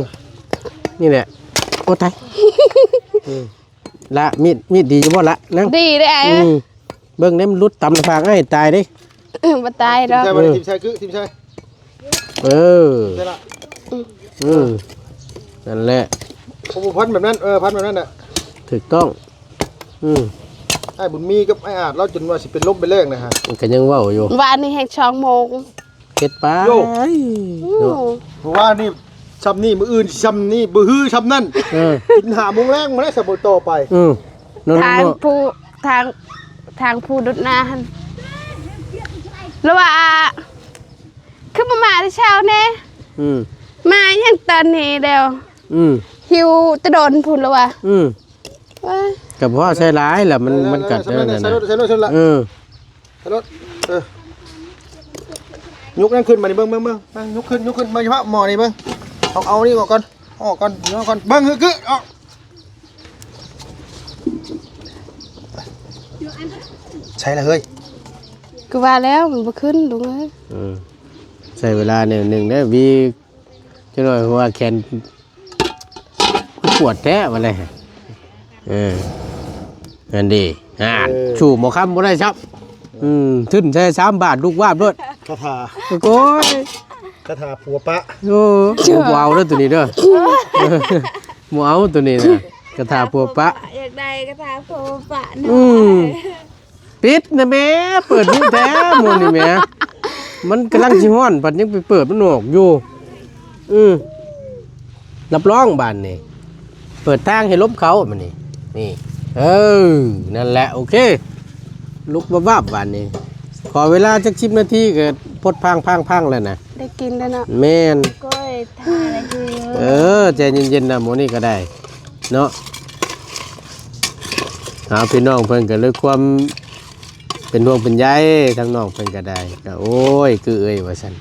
ຄວັນໃສ່ໂລດ ນີ້ແຫຼະ ໂອ້ ຕາຍ ອືມ ລະ ມີດ ມີດດີຢູ່ບໍ່ລະນາງ? ດີເດ້ອ້າຍ ອືມ ເບິ່ງເດ້ ມັນຫຼຸດຕຳໜ້າຜາກອ້າຍຕາຍເດ້. ບໍ່ຕາຍດອກ ຖິ້ມໃສ່ ເອີ ຖິ້ມໃສ່ ຄື ຖິ້ມໃສ່ ເອີ ຖິ້ມໃສ່ລະ ອືມ ນັ້ນແຫຼະ ໂອ້ ພັນແບບນັ້ນ ເອີ ພັນແບບນັ້ນນະ ຖືກຕ້ອງ ອືມ ອ້າຍບຸນມີກັບອ້າຍອາດ ລາວຈົນວ່າຊິເປັນລົມເປັນແລງນະຮະ ມັນກໍຍັງເວົ້າຢູ່ ວານນີ້ແຮງສອງໂມງ ເຮັດໄປ ໂອ້ ເນາະ ວານນີ້ຊ່ຳນີ້ ມື້ອື່ນຊ່ຳນີ້ ມື້ຮືຊ່ຳນັ້ນ ເອີ ກິນຫ້າໂມງແລງມາແລ້ວ ສະບໍ່ຕໍ່ໄປ ເອີ ທາງຜູ້ ທາງ ທາງຜູ້ດຸດໜ້າຫັ້ນ ລະວ່າ ຄືບໍ່ມາແຕ່ເຊົ້າແດ່ ອືມ ມາຫຍັງຕອນນີ້ແລ້ວ ອືມ ຫິວແຕ່ດົນພຸ້ນລະວ່າ ອືມ ກໍບໍ່ໃສ່ຫຼາຍລະ ມັນ ມັນກັດ ເອີ ນັ້ນນະ ໃສ່ໂລດ ໃສ່ໂລດ ໃສ່ໂລດລະ ເອີ ໃສ່ໂລດ ເອີ ຍົກນັ້ນຂຶ້ນມານີ້ ເບິ່ງ ເບິ່ງ ເບິ່ງ ຍົກຂຶ້ນ ຍົກຂຶ້ນ ມາຢູ່ພະໝໍ້ນີ້ເບິ່ງ ເອົາ ເອົານີ້ອອກກ່ອນ ເອົາອອກກ່ອນ ເອົາອອກກ່ອນ ເບິ່ງ ຄື ຄື ເອົາ ໃສ່ລະເຮີ້ຍ ຄືວ່າແລ້ວມັນບໍ່ຂຶ້ນລຸງເອີຍ ອືມ ໃຊ້ເວລາແນວໜຶ່ງເດ້ ວີ ຈັກໜ້ອຍຫົວແຂນ ຄືປວດແທ້ວ່າແຫຼະ ເອີ ນັ້ນເດ ຫາ ເອີ ສູ້ໝໍຄຳບໍ່ໄດ້ຊ້ຳ ອືມ ທຶນໃສ່ສາມບາດ ລຸກວາບໂລດ ຄາຖາ ໂອ້ຍ ຄາຖາຜົວປະ ໂອ້ ບໍ່ເອົາເດີໂຕນີ້ເດີ ບໍ່ເອົາໂຕນີ້ນະ ຄາຖາຜົວປະ ຢາກໄດ້ຄາຖາຜົວປະເນາະ ອືມ ປິດນະແມ່ ເປີດຮູ້ແທ້ໝູ່ນີ້ແໝ່ ມັນກຳລັງຊິຮ້ອນ ພັດຍັງໄປເປີດມັນອອກຢູ່ ອືມ ຮັບຮອງບາດນີ້ ເປີດທາງໃຫ້ລົມເຂົ້າບາດນີ້ ນີ້ ເອີ ນັ້ນແຫຼະ ໂອເຄ ລຸກວາບໆບາດນີ້ ຂໍເວລາຈັກສິບນາທີກໍພົດພາງໆແລ້ວນະ ໄດ້ກິນແລ້ວເນາະ ແມ່ນ ກ້ອຍ ເອີ ໃຈເຢັນໆນະ ໝູ່ນີ້ກໍໄດ້ເນາະ ເອົາ ພີ່ນ້ອງເພິ່ນກໍດ້ວຍຄວາມເປັນຫ່ວງເປັນໃຍ ທາງນ້ອງເພິ່ນກໍໄດ້ ກໍ ໂອ້ຍ ຄືເອີຍ ວ່າຊັ້ນ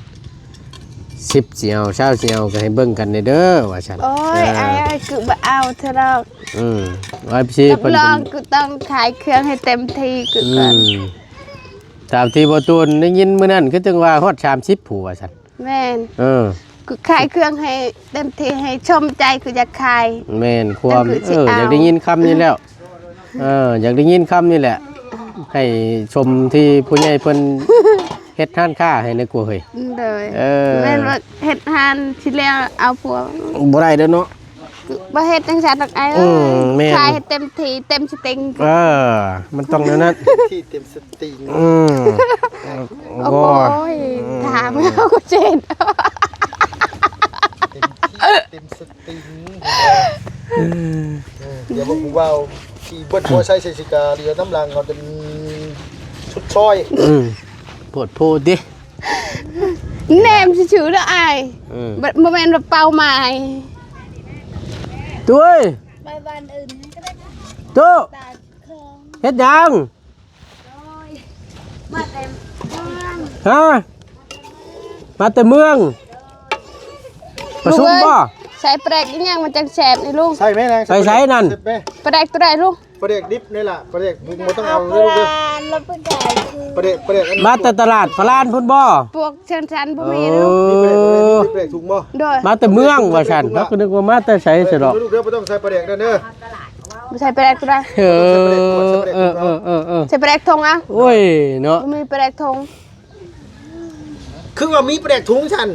ສິບຊິເອົາ ຊາວຊິເອົາ ກໍໃຫ້ເບິ່ງກັນແດ່ເດີ ວ່າຊັ້ນ ໂອ້ຍ ເອີ ອ້າຍເອີຍ ຄືບໍ່ເອົາເທື່ອດອກ ອືມ ເອັຟຊີ ຮັບ ເພິ່ນ ລອງ ຄືຕ້ອງຂາຍເຄື່ອງໃຫ້ເຕັມທີ່ຄື ອືມ ກ່ອນ ຕາມທີ່ບໍ່ຕູນໄດ້ຍິນມື້ນັ້ນ ຄືຈັ່ງວ່າຮອດສາມສິບຜູ້ ວ່າຊັ້ນ ແມ່ນ ເອີ ຄືຂາຍເຄື່ອງໃຫ້ເຕັມທີ່ ໃຫ້ສົມໃຈຄືຢາກຂາຍ ແມ່ນ ຄວາມ ເອີ ຢາກໄດ້ຍິນຄຳນີ້ແຫຼະ ເອີ ຢາກໄດ້ຍິນຄຳນີ້ແຫຼະ ໃຫ້ສົມທີ່ຜູ້ໃຫຍ່ເພິ່ນເຮັດຮ້ານຄ້າໃຫ້ແດ່ກວ່າເຮີ້ຍ ໂດຍ ເອີ ແມ່ນວ່າເຮັດຮ້ານຊິແລ້ວເອົາຜົວ ບໍ່ໄດ້ເດີເນາະ ບໍ່ເຮັດຈັ່ງຊັ້ນດອກອ້າຍເອີຍ ອືມ ແມ່ນ ຂາຍໃຫ້ເຕັມທີ່ ເຕັມສະຕິງ ເອີ ມັນຕ້ອງແນວນັ້ນ ທີ່ເຕັມສະ ຕິງ ອືມ ໂອ້ຍ ໂອ້ຍ ອືມ ຖາມເຮົາກໍເຈັບ ເຕັມທີ່ເຕັມສະຕິງ ອືມ ດຽວພວກຜູ້ບ່າວຂີ່ເບິດມໍໄຊໃສ່ຊິກາເຫຼືອນຳຫຼັງເຮົາຈົນສຸດຊອຍ ອືມ ໂພດໂພຕິ ແນມຊື່ໆເດີອ້າຍ. ເອີ ບໍ່ ບໍ່ແມ່ນວ່າເປົ້າໝາຍ. ຕຸ້ຍ ໄປບ້ານອື່ນກໍໄດ້. ຕຸ້ ເຮັດຫຍັງ? ໂອ້ຍ ມາແຕ່ເມືອງ. ຮະ? ມາແຕ່ເມືອງ. ປະຊຸມບໍ່? ໃສ່ປາແດກອີຫຍັງມັນຈັ່ງແຊບນີ້ລຸງ? ໃສ່ແມ່ນາງ. ໃສ່ໃສນັ້ນ? ປາແດກຕົວໃດລຸງ? ປາແດກດິບນີ້ລະ ປາແດກປຸງບໍ່ຕ້ອງເອົາເດີລູກເດີ. ປາແດກ ປາແດກ ມາແຕ່ຕະຫຼາດພະລານພຸ້ນບໍ່? ພວກຊັ້ນໆບໍ່ມີລູກ. ເອີ ມີປາແດກ ມີປາແດກ ມີປາແດກທຸງບໍ່? ໂດຍ ມາແຕ່ເມືອງວ່າຊັ້ນ. ເຮົາກໍນຶກວ່າມາແຕ່ໃສຊັ້ນດອກ. ເດີລູກເດີ ບໍ່ຕ້ອງໃສ່ປາແດກນັ້ນເດີ. ບໍ່ໃສ່ປາແດກຕົວໃດ? ເອີ ເອີ ເອີ ເອີ ເອີ ໃສ່ປາແດກຖົງເອົາ. ໂອ້ຍເນາະ ບໍ່ມີປາແດກຖົງ. ຄືວ່າມີປາແດກຖົງຊັ້ນ?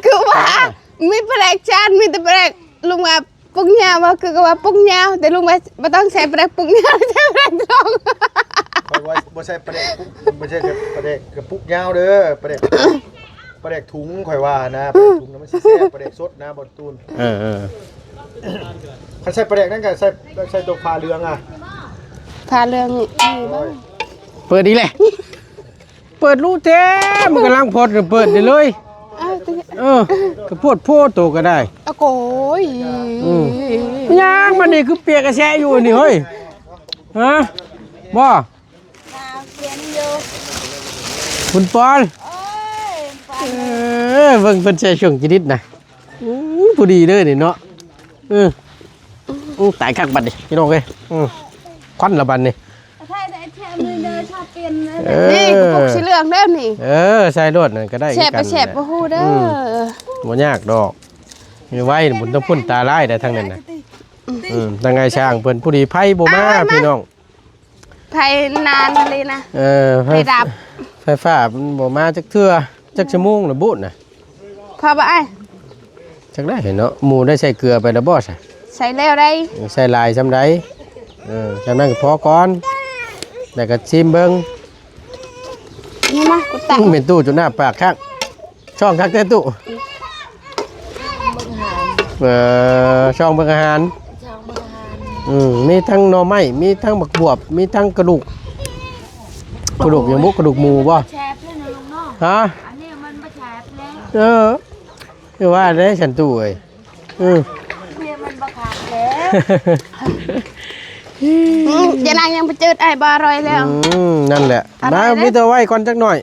ຄືວ່າມີປາແດກຊັ້ນ ມີແຕ່ປາແດກ ລຸງວ່າປຸກຍາວ ວ່າຄືກໍວ່າປຸກຍາວ ແຕ່ລຸງວ່າບໍ່ຕ້ອງໃສ່ປາແດກປຸກຍາວ ໃສ່ປາແດກຖົງ. ຂ້ອຍວ່າບໍ່ໃສ່ປາແດກປຸກ ບໍ່ໃສ່ປາແດກກະປຸກຍາວເດີ ປາແດກ ປາແດກຖົງຂ້ອຍວ່ານະ. ປາແດກຖົງນະມັນຊິແຊບ ປາແດກສົດນະ ບໍ່ ເອີ ເອີ ຄັນໃສ່ປາແດກນັ້ນກໍໃສ່ ໃສ່ຕົວຝາເຫຼືອງອະ ຝາເຫຼືອງນີ້. ໂອ້ຍ ເປີດອີກແລ້ວ ເປີດຮູ້ແທ້ ມັນກຳລັງພົດ ເປີດໄດ້ເລີຍ. ອ້າວ ເອີ ກະໂພດໂພໂຕກໍໄດ້. ອະໂກຍ ອືມ ຫຍັງມັນນີ້ຄືປຽກກະແຊະຢູ່ນີ້ເຮີ້ຍ? ຮະ ບໍ່ ບຸນປອນ. ເອີ ເບິ່ງເພິ່ນໃສ່ຊ່ວງຈິລິດນະ. ອືມ ຜູ້ດີເດີນີ້ເນາະ. ເອີ ໂອ້ ຕາຍຄັກບັດນີ້ພີ່ນ້ອງເອີຍ. ອືມ ຄວັນລະບັດນີ້. ເອີ ນີ້ກະປຸກສີເຫຼືອງເດີນີ້. ເອີ ໃສ່ໂລດນັ້ນກະໄດ້. ແຊບບໍ່ແຊບບໍ່ຮູ້ເດີ. ອືມ ບໍ່ຍາກດອກ ມີໄວບຸນຕາພຸ້ນຕາລາຍໄດ້ທາງນັ້ນນະ. ອືມ ທາງອ້າຍຊ່າງເພິ່ນ ຜູ້ດີໄຟບໍ່ມາ ອ້າຍ ພີ່ນ້ອງ. ໄຟນານອີ່ຫຼີນະ. ເອີ ໄຟດັບ ໄຟຟ້າມັນບໍ່ມາຈັກເທື່ອ. ຈັກຊົ່ວໂມງລະບຸນະ? ພໍບໍ່ອ້າຍ? ຈັກໄດ້ເນາະ. ໝູໄດ້ໃສ່ເກືອໄປລະບໍ່ຊະ? ໃສ່ແລ້ວໄດ໋. ໃສ່ຫຼາຍຊ່ຳໃດ? ເອີ ຊ່ຳນັ້ນກໍພໍກ່ອນ ແລ້ວກໍຊີມເບິ່ງ. ນີ້ມາ ກູຕັກ. ແມ່ຕູ້ຈົນອ້າປາກຄັກ ຊ່ອງຄັກແທ້ຕູ້. ເອີ ຊ່ອງເບິ່ງອາຫານ. ອືມ ມີທັງໜໍ່ໄມ້ ມີທັງບັກບວບ ມີທັງກະດູກ. ກະດູກຫຍັງບຸ? ກະດູກໝູບໍ່? ແຊບເລີຍນະລຸງເນາະ. ຮະ? ອັນນີ້ມັນບໍ່ແຊບເລີຍ. ເອີ ຄືວ່າໄດ້ຊັ້ນຕູ້ເອີຍ. ອືມ ມັນບໍ່ຄັກແລ້ວ. ອືມ ຢ່ານັ່ງຍັງໄປຈືດອ້າຍ ບໍ່ອະຮ່ອຍແລ້ວ. ອືມ ນັ້ນແຫຼະ. ມາ ມີແຕ່ໄວ້ກ່ອນຈັກໜ້ອຍ.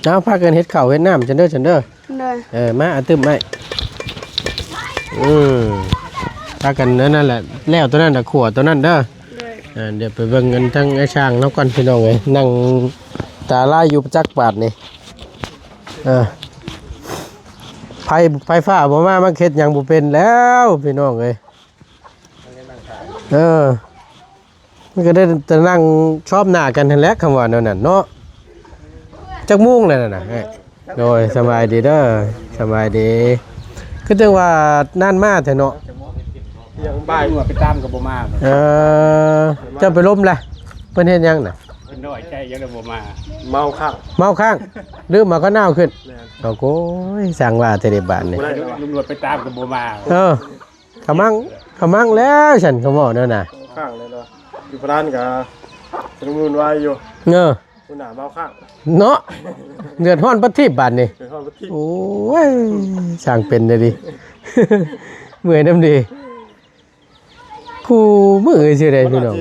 ເອົາ ພາກັນເຮັດເຂົ້າເຮັດນ້ຳຊັ້ນເດີ ຊັ້ນເດີ. ໂດຍ ເອີ ມາ ອາ ຕຶ້ມໄວ້. ອືມ ພາກັນນັ້ນແຫຼະ ແລ້ວໂຕນັ້ນລະ ຂົ້ວໂຕນັ້ນເດີ. ໂດຍ ເອີ ດຽວໄປເບິ່ງກັນທາງອ້າຍຊ່າງເຮົາກ່ອນພີ່ນ້ອງເອີຍ. ນັ່ງຕາລາຍຢູ່ປະຈັກບາດນີ້. ເອີ ໄຟ ໄຟຟ້າບໍ່ມາ ມັນເຮັດຫຍັງບໍ່ເປັນແລ້ວພີ່ນ້ອງເອີຍ. ເອີ ມັນກໍໄດ້ແຕ່ນັ່ງຊອມໜ້າກັນຫັ້ນແຫຼະ ຄຳວ່າແນວນັ້ນເນາະ. ຈັກໂມງແລ້ວນັ້ນນະ? ໂດຍ ສະບາຍດີເດີ ສະບາຍດີ. ຄືຈັ່ງວ່ານານມາແທ້ເນາະ. ຍັງບ່າຍ ຕຳຫຼວດໄປຕາມກໍບໍ່ມາ. ເອີ ເຈົ້າໄປລົມລະ ເພິ່ນເຮັດຫຍັງນະ? ເພິ່ນນ້ອຍໃຈຍັງໄດ້ບໍ່ມາ. ເມົາຄ້າງ ເມົາຄ້າງ ດື່ມມາກໍໜາວຂຶ້ນ. ແມ່ນ ໂອ້ໂຫຍ ຊ່າງວ່າແທ້ເດບາດນີ້. ຕຳຫຼວດໄປຕາມກໍບໍ່ມາ. ເອີ ຂະມັງ ຂະມັງແລ້ວ ຊັ້ນ ຂະໝໍ້ນັ້ນນະ. ຂ້າງເລີຍເນາະ ຢູ່ພະລານກະຊຸນລະມຸນວາຍຢູ່. ເອີ ຫົວໜ້າເມົາຄ້າງເນາະ. ເດືອດຮ້ອນປະທີບບາດນີ້. ເດືອດຮ້ອນປະທີບ. ໂອ້ຍ ຊ່າງເປັນເດນີ້ ເມື່ອຍນຳເດ. ຄູ່ມື້ຊິໄດ້ພີ່ນ້ອງ.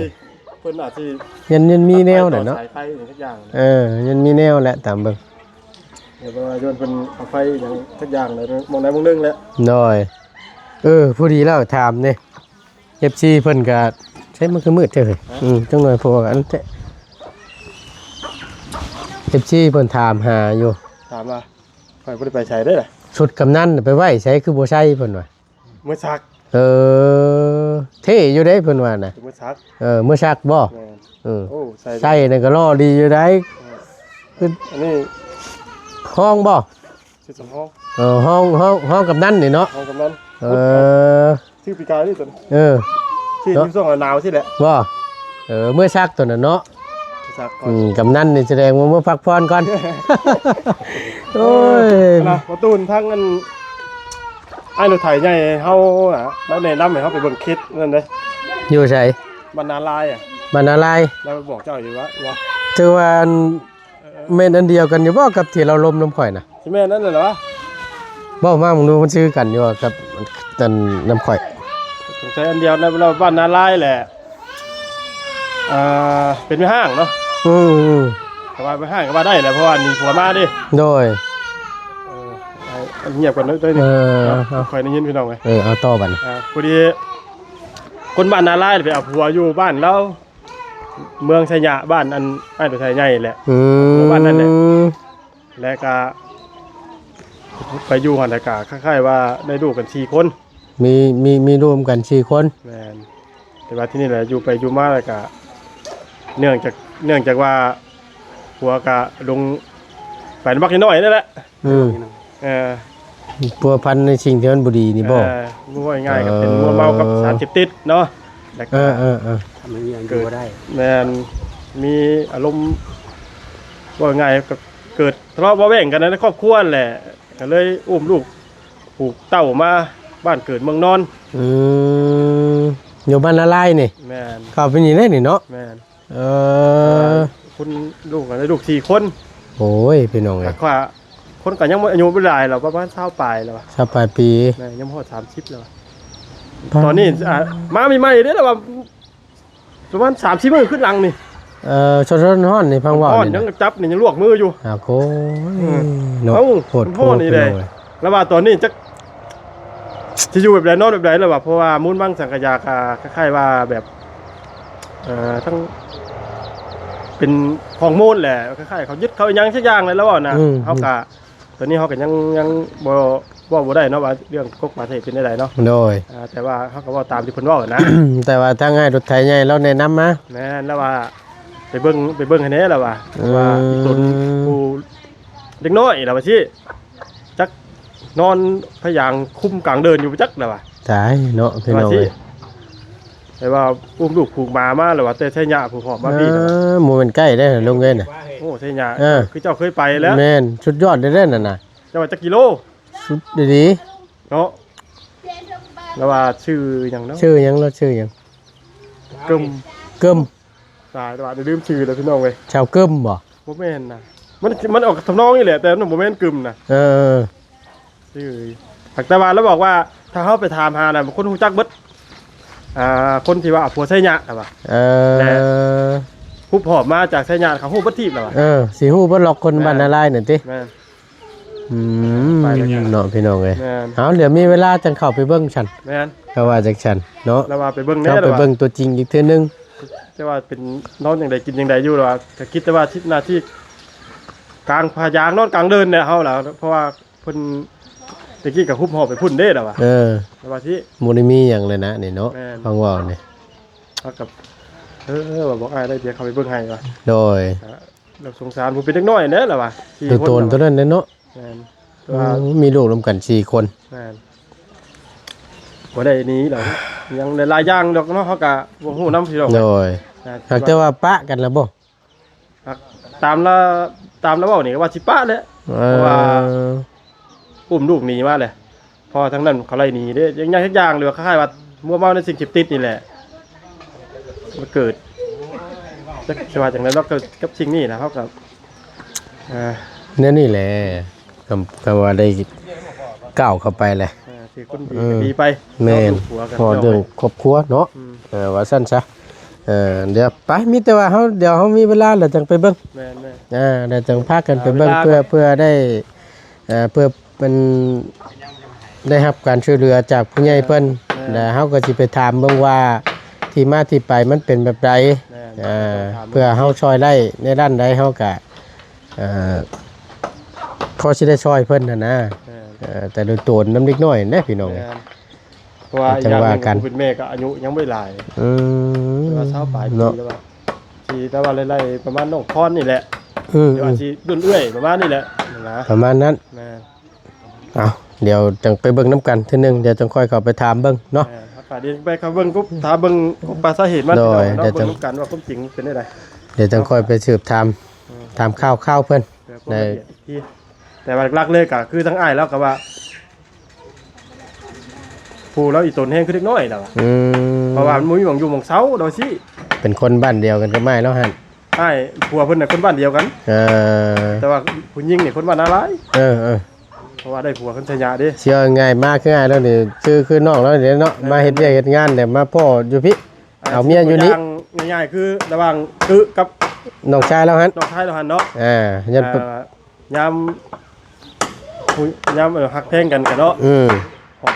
ເພິ່ນອາດຊິ ຍັນ ຍັນມີແນວແຫຼະເນາະ. ສາຍໄຟຫຍັງຈັກຢ່າງ. ເອີ ຍັນມີແນວແຫຼະ ຕາມເບິ່ງ. ດຽວວ່າຍ້ອນເພິ່ນເອົາໄຟຫຍັງຈັກຢ່າງໃດ ໝ່ອງໃດໝ່ອງໜຶ່ງແຫຼະ. ໂດຍ. ເອີ ພໍດີແລ້ວຖາມນີ້ ເອັຟຊີ ເພິ່ນກະ ໃຊ້ມັນຄືມືດແທ້ເຮີ້ຍ. ຮະ? ອືມ ຈັກໜ້ອຍ ເພາະວ່າອັນແທ້ ເອັຟຊີ ເພິ່ນຖາມຫາຢູ່. ຖາມວ່າ ຂ້ອຍບໍ່ໄດ້ໄປໃສເດ້ລະ. ຊຸດກຳນັນໄປໄວ້ໃສຄືບໍ່ໃສ່ ເພິ່ນວ່າ. ເມືອຊັກ. ເອີ ເທ່ຢູ່ເດ້ເພິ່ນວ່ານະ. ເມືອຊັກ. ເອີ ເມືອຊັກບໍ່? ແມ່ນ. ເອີ ໂອ້ ໃສ່ ໃສ່ນັ້ນກໍຫຼໍ່ດີຢູ່ໃດ໋. ເອີ ຄື ອັນນີ້ ຮອງບໍ່? ຊື່ສຳຮອງ. ເອີ ຮອງ ຮອງ ຮອງກຳນັນນີ້ເນາະ. ຮອງກຳນັນ. ເອີ ຊື່ປີກາຍນີ້ຕົວນີ້. ເອີ ຊື່ຢູ່ຊ່ວງໜາວຊີ້ແຫຼະ. ບໍ່? ເອີ ເມືອຊັກຕົວນັ້ນເນາະ. ຊັກກ່ອນ. ອືມ ກຳນັນນີ້ສະແດງວ່າເມືອພັກຜ່ອນກ່ອນ. ໂອ້ຍ ນະ ບໍ່ຕູນ ທາງອັນ ອ້າຍລົດໄຖໃຫຍ່ເຮົານະ ລາວແນະນຳໃຫ້ເຮົາໄປເບິ່ງເຂດນັ້ນເດ້. ຢູ່ໃສ? ບ້ານນາລາຍອະ. ບ້ານນາລາຍ ລາວບອກເຈົ້າຢູ່ວ່າ ວ່າ ຖືວ່າອັນ ເອີ ແມ່ນອັນດຽວກັນຢູ່ບໍ່ກັບທີ່ລາວລົມນຳຂ້ອຍນະ? ຊິແມ່ນອັນນັ້ນແຫຼະວະ ເວົ້າມາເບິ່ງດູ ມັນຄືກັນຢູ່ບໍ່ກັບອັນນຳຂ້ອຍ? ສົງໄສອັນດຽວນະ ລາວບ້ານນາລາຍແຫຼະ. ອ່າ ເປັນແມ່ຮ້າງເນາະ. ອືມ ແຕ່ວ່າແມ່ຮ້າງກໍວ່າໄດ້ແຫຼະ ເພາະວ່າໜີຜົວມາເດ້. ໂດຍ ເອີ ເອົາ ງຽບກ່ອນເດີ ເອີ ເນາະ ເອົາ ຄ່ອຍໄດ້ຍິນພີ່ນ້ອງເອີຍ. ເອີ ເອົາຕໍ່ບັດນີ້ ອ່າ ພໍດີຄົນບ້ານນາລາຍໄປເອົາຜົວຢູ່ບ້ານລາວ ເມືອງໄຊຍະ ບ້ານອັນອ້າຍໂຕໄຊໃຫຍ່ແຫຼະ. ອືມ ບ້ານນັ້ນແຫຼະ ແລ້ວກະໄປຢູ່ຫັ້ນ ແລ້ວກະຄ້າຍໆວ່າໄດ້ລູກກັນສີ່ຄົນ. ມີ ມີ ມີລວມກັນສີ່ຄົນ. ແມ່ນ ແຕ່ວ່າທີ່ນີ້ແຫຼະ ຢູ່ໄປຢູ່ມາແລ້ວກະ ເນື່ອງຈາກ ເນື່ອງຈາກວ່າຜົວກະລົງໄປນຳບັກນ້ອຍໆນັ້ນແຫຼະ. ອືມ ເອີ ພົວພັນໃນສິ່ງທີ່ມັນບໍ່ດີນີ້ບໍ່? ເອີ ເວົ້າງ່າຍໆກໍເປັນມົວເມົາກັບ ເອີ ສານເສບຕິດເນາະ. ແລ້ວກະ ເອີໆໆ ມັນຍັງຢູ່ບໍ່ໄດ້. ແມ່ນ ມີອາລົມ ເວົ້າງ່າຍໆກໍເກີດທະເລາະເບາະແວ້ງກັນໃນຄອບຄົວນັ້ນແຫຼະ ກໍເລີຍອຸ້ມລູກ ປູກເຕົ້າມາບ້ານເກີດເມືອງນອນ. ອືມ ຢູ່ບ້ານນາລາຍນີ້. ແມ່ນ ເຂົ້າໄປນີ້ເດ້ນີ້ເນາະ. ແມ່ນ ເອີ ຄົນລູກກໍໄດ້ລູກສີ່ຄົນ. ໂອ້ຍ ພີ່ນ້ອງເອີຍ ແຕ່ວ່າຄົນກໍຍັງບໍ່ ອາຍຸບໍ່ຫຼາຍແລ້ວ ປະມານຊາວປາຍແລ້ວວະ ຊາວປາຍປີ. ແມ່ນ ຍັງບໍ່ຮອດສາມສິບແລ້ວວະ. ຕອນນີ້ ອ່າ ມາໃໝ່ໆເດ້ລະວ່າ ປະມານສາມສີ່ມື້ຂຶ້ນຫຼັງນີ້. ເອີ ສົດໆຮ້ອນໆນີ້ ຟັງເວົ້ານີ້ນະ ຍັງຈັບນີ້ ຍັງລວກມືຢູ່. ອາໂກຍ ເອີ ເນາະ ເອົ້າ ໂຫດໂພດ ຮ້ອນນີ້ແຫຼະ. ພີ່ນ້ອງເອີຍ ລະວ່າຕອນນີ້ຈັກຊິຢູ່ແບບໃດ ນອນແບບໃດລະວ່າ ເພາະວ່າມູນມັງສັງກະຢາກະຄ້າຍໆວ່າແບບ ເອີ ທັງເປັນຮອກມູນແຫຼະ ຄ້າຍໆເຂົາຍຶດເຂົາອີ່ຫຍັງສັກຢ່າງແຫຼະ ລະວ່ານະ. ອືມ ເຮົາກະ ຕອນນີ້ເຮົາກໍຍັງ ຍັງບໍ່ ເວົ້າບໍ່ໄດ້ເນາະວ່າເລື່ອງກົກປະເທດເປັນແນວໃດເນາະ. ໂດຍ ອ່າ ແຕ່ວ່າເຮົາກໍເວົ້າຕາມທີ່ເພິ່ນເວົ້ານະ. ແຕ່ວ່າທາງອ້າຍລົດໄຖໃຫຍ່ລາວແນະນຳມາ. ແມ່ນ ລາວວ່າໄປເບິ່ງ ໄປເບິ່ງໃຫ້ແດ່ລາວວ່າ. ອືມ ວ່າອີ່ຕົນຜູ້ເດັກນ້ອຍລາວວ່າຊີ້ ຈັກນອນພະຍາງຄຸມກາງເດີ່ນຢູ່ຈັກລາວວ່າ. ຕາຍເນາະ ພີ່ນ້ອງເອີຍ. ແຕ່ວ່າອຸ້ມລູກຜູກໝາມາແລ້ວວ່າ ແຕ່ໄຊຍະຜູ້ຫອບມາພີ້ນະ. ເອີ ບໍ່ແມ່ນໃກ້ເດ້ລຸງເອີຍນະ. ໂອ້ ໄຊຍະ ເອີ ຄືເຈົ້າເຄີຍໄປແລ້ວ. ແມ່ນ ສຸດຍອດເດ້ນັ້ນນະ. ເຈົ້າວ່າຈັກກິໂລ? ສຸດດີເນາະ. ລາວວ່າຊື່ຫຍັງເນາະ? ຊື່ຫຍັງ? ລາວຊື່ຫຍັງ? ກຶມ ກຶມ. ຕາຍແລ້ວວ່າ ລືມຊື່ແລ້ວພີ່ນ້ອງເອີຍ. ຊາວກຶມບໍ່? ບໍ່ແມ່ນນະ. ມັນ ມັນອອກທຳນອງນີ້ແຫຼະ ແຕ່ມັນບໍ່ແມ່ນກຶມນະ. ເອີ ຊື່ ແຕ່ວ່າລາວບອກວ່າ ຖ້າເຮົາໄປຖາມຫານະ ຄົນຮູ້ຈັກເບິດ. ອ່າ ຄົນທີ່ວ່າເອົາຜົວໄຊຍະລາວວ່າ. ເອີ ແລະ ຮູບຫອບມາຈາກໄຊຍະ ເຂົາຮູ້ເບິດທີບລາວວ່າ. ເອີ ຊິຮູ້ເບິດລັອກຄົນບ້ານນາລາຍນັ້ນຕິ. ແມ່ນ ອືມ ໄປແລ້ວເນາະ ພີ່ນ້ອງເອີຍ. ແມ່ນ ເອົາ ດຽວມີເວລາຈັ່ງເຂົ້າໄປເບິ່ງຊັ້ນ. ແມ່ນ ເຂົາວ່າຈັ່ງຊັ້ນເນາະ. ລາວວ່າໄປເບິ່ງແດ່ ເຮົາໄປເບິ່ງຕົວຈິງອີກເທື່ອໜຶ່ງ. ແຕ່ວ່າເປັນນອນຈັ່ງໃດກິນຈັ່ງໃດຢູ່ລະວ່າ ກໍຄິດແຕ່ວ່າທິດໜ້າທີ່ກາງພະຍາງນອນກາງເດີ່ນແຫຼະເຮົາລະ ເພາະວ່າເພິ່ນແຕ່ກີ້ກໍຮຸບຮອບໄປພຸ້ນເດ້ລະວ່າ. ເອີ ລະວ່າຊິບໍ່ໄດ້ມີຫຍັງເລີຍນະນີ້ເນາະ. ແມ່ນ ຟັງເວົ້ານີ້ ເຮົາກໍ ເອີ ວ່າບອກອ້າຍໄດ້ ດຽວເຂົ້າໄປເບິ່ງໃຫ້ວ່າ. ໂດຍ ລາວສົງສານຜູ້ເປັນເດັກນ້ອຍແຫຼະລະວ່າ. ສີ່ຄົນໂຕນັ້ນແຫຼະເນາະ. ແມ່ນ ໂອ້ ມີລູກນຳກັນສີ່ຄົນ. ແມ່ນ ບໍ່ໄດ້ໜີດອກ ຍັງຫຼາຍໆຢ່າງດອກເນາະ ເຮົາກະບໍ່ຮູ້ນຳພີ່ນ້ອງ. ໂດຍ ຫາກແຕ່ວ່າປະກັນລະບໍ່? ຕາມລະ ຕາມລະເວົ້ານີ້ກໍວ່າຊິປະແຫຼະ. ເອີ ເພາະວ່າອຸ້ມລູກໜີມາແຫຼະ ເພາະວ່າທາງນັ້ນເຂົາໄລ່ໜີເດ້. ຢ່າງ ຢ່າງ ຢ່າງ ຫຼືວ່າຄ້າຍໆວ່າມົວເມົາໃນສິ່ງເສບຕິດນີ້ແຫຼະ ມັນເກີດ ຈັກຊິວ່າຈັ່ງໃດເນາະ ກັບ ກັບສິ່ງນີ້ນະ ເຮົາກໍ ອ່າ ແນວນີ້ແຫຼະ ຄຳ ຄຳວ່າໄດ້ກ້າວເຂົ້າໄປແຫຼະ ເອີ ຖືຄົນດີ ເອີ ກໍດີໄປ. ແມ່ນ ເພາະເລື່ອງຄອບຄົວເນາະ. ອືມ ເອີ ວ່າຊັ້ນຊະ. ເອີ ດຽວໄປ ມີແຕ່ວ່າເຮົາ ດຽວເຮົາມີເວລາແລ້ວຈັ່ງໄປເບິ່ງ. ແມ່ນໆ ເອີ ແລ້ວຈັ່ງພາກັນໄປເບິ່ງ ເພື່ອ ເພື່ອໄດ້ ເອີ ເພື່ອ ເພິ່ນໄດ້ຮັບການຊ່ວຍເຫຼືອຈາກຜູ້ໃຫຍ່ເພິ່ນ. ແມ່ນ ແລ້ວເຮົາກໍຊິໄປຖາມເບິ່ງວ່າທີ່ມາທີ່ໄປມັນເປັນແບບໃດ. ແມ່ນ ເອີ ເພື່ອເຮົາຊ່ອຍໄດ້ໃນດ້ານໃດ ເຮົາກໍ ເອີ ພໍຊິໄດ້ຊ່ອຍເພິ່ນຫັ້ນນະ. ແມ່ນ ເອີ ແຕ່ລະໂຕນນຳເດັກນ້ອຍແຫຼະພີ່ນ້ອງ. ແມ່ນ ເພາະວ່າອີກຢ່າງໜຶ່ງ ຜູ້ເປັນແມ່ກໍອາຍຸຍັງບໍ່ຫຼາຍ. ອືມ ແຕ່ວ່າຊາວປາຍປີແລ້ວວ່າ ຊິ ແຕ່ວ່າໄລ່ໆປະມານນ້ອງພອນນີ້ແຫຼະ. ອືມ ແຕ່ວ່າຊິລຸ້ນເອື້ອຍປະມານນີ້ແຫຼະນະ ປະມານນັ້ນ. ແມ່ນ ເອົາ ດຽວຈັ່ງໄປເບິ່ງນຳກັນເທື່ອໜຶ່ງ ດຽວຈັ່ງຄ່ອຍເຂົ້າໄປຖາມເບິ່ງເນາະ. ແມ່ນ ເຮົາກໍດຽວໄປເຂົ້າເບິ່ງ ຖາມເບິ່ງປາສາເຫດມັນ. ໂດຍ ເນາະ ເບິ່ງນຳກັນວ່າຄວາມຈິງເປັນແນວໃດ ດຽວຈັ່ງຄ່ອຍໄປສືບຖາມ ເອີ ຖາມຂ່າວໆເພິ່ນ. ແລ້ວກໍລະອຽດອີກທີ ແຕ່ວ່າຫຼັກໆເລີຍກໍຄືທາງອ້າຍລາວກໍວ່າ ຜູ້ລາວອີ່ຕົນແຮງຄືເດັກນ້ອຍລາວວ່າ. ອືມ ເພາະວ່າມັນບໍ່ມີໝ່ອງຢູ່ໝ່ອງເຊົາລາວວ່າຊີ້. ເປັນຄົນບ້ານດຽວກັນກັບອ້າຍລາວຫັ້ນ? ອ້າຍ ຜົວເພິ່ນນະຄົນບ້ານດຽວກັນ. ເອີ ແຕ່ວ່າຜູ້ຍິງນີ້ຄົນບ້ານນາລາຍ. ເອີໆ ເພາະວ່າໄດ້ຜົວຄົນໄຊຍະເດ້. ຊິເວົ້າງ່າຍ ມາຄືອ້າຍລາວນີ້ ຄື ຄືນ້ອງລາວນີ້ເນາະ. ເອີ ມາເຮັດວຽກເຮັດງານແລ້ວມາພໍ້ຢູ່ພີ້ ເອົາເມຍຢູ່ນີ້. ຕົວຢ່າງງ່າຍໆ ຄືລະຫວ່າງຕຶກັບນ້ອງຊາຍລາວຫັ້ນ ນ້ອງຊາຍລາວຫັ້ນເນາະ. ອ່າ ຍ້ອນ ອ່າ ຍາມ ຜູ້ ຍາມ ເອີ ຮັກແພງກັນກະເນາະ. ອືມ ຫອບ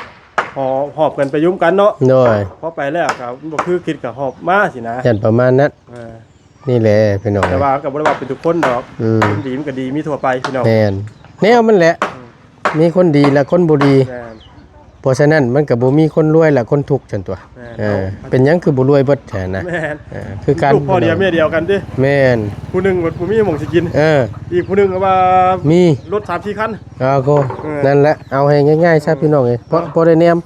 ຫອບ ຫອບກັນໄປຢູ່ນຳກັນເນາະ. ໂດຍ ພໍໄປແລ້ວກະບໍ່ຄືຄິດ ກະຫອບມາຊີ້ນະ. ຢ້ານປະມານນັ້ນ. ເອີ ນີ້ແຫຼະພີ່ນ້ອງ. ແຕ່ວ່າກະບໍ່ໄດ້ວ່າເປັນທຸກຄົນດອກ. ອືມ ຄົນດີມັນກະດີມີທົ່ວໄປພີ່ນ້ອງ. ແມ່ນ ແນວມັນແຫຼະ. ອືມ ມີຄົນດີ ແລະ ຄົນບໍ່ດີ. ແມ່ນ ເພາະສະນັ້ນມັນກະບໍ່ມີຄົນລວຍ ແລະ ຄົນທຸກຊັ້ນຕົວະ. ແມ່ນ ເອີ ເນາະ ເປັນຫຍັງຄືບໍ່ລວຍເບິດຫັ້ນນະ? ແມ່ນ ເອີ ຄືກັນ ລູກພໍ່ດຽວແມ່ດຽວກັນຕິ. ແມ່ນ ຜູ້ໜຶ່ງບໍ່ມີໝ່ອງຊິກິນ. ເອີ ອີກຜູ້ໜຶ່ງກະວ່າມີລົດສາມສີ່ຄັນ. ເອີ ໂກ ເອີ ນັ້ນແຫຼະ ເອົາໃຫ້ງ່າຍໆຊະ ອືມ ພີ່ນ້ອງເອີຍ ເນາະ ພໍ ພໍໄດ້ແນມ.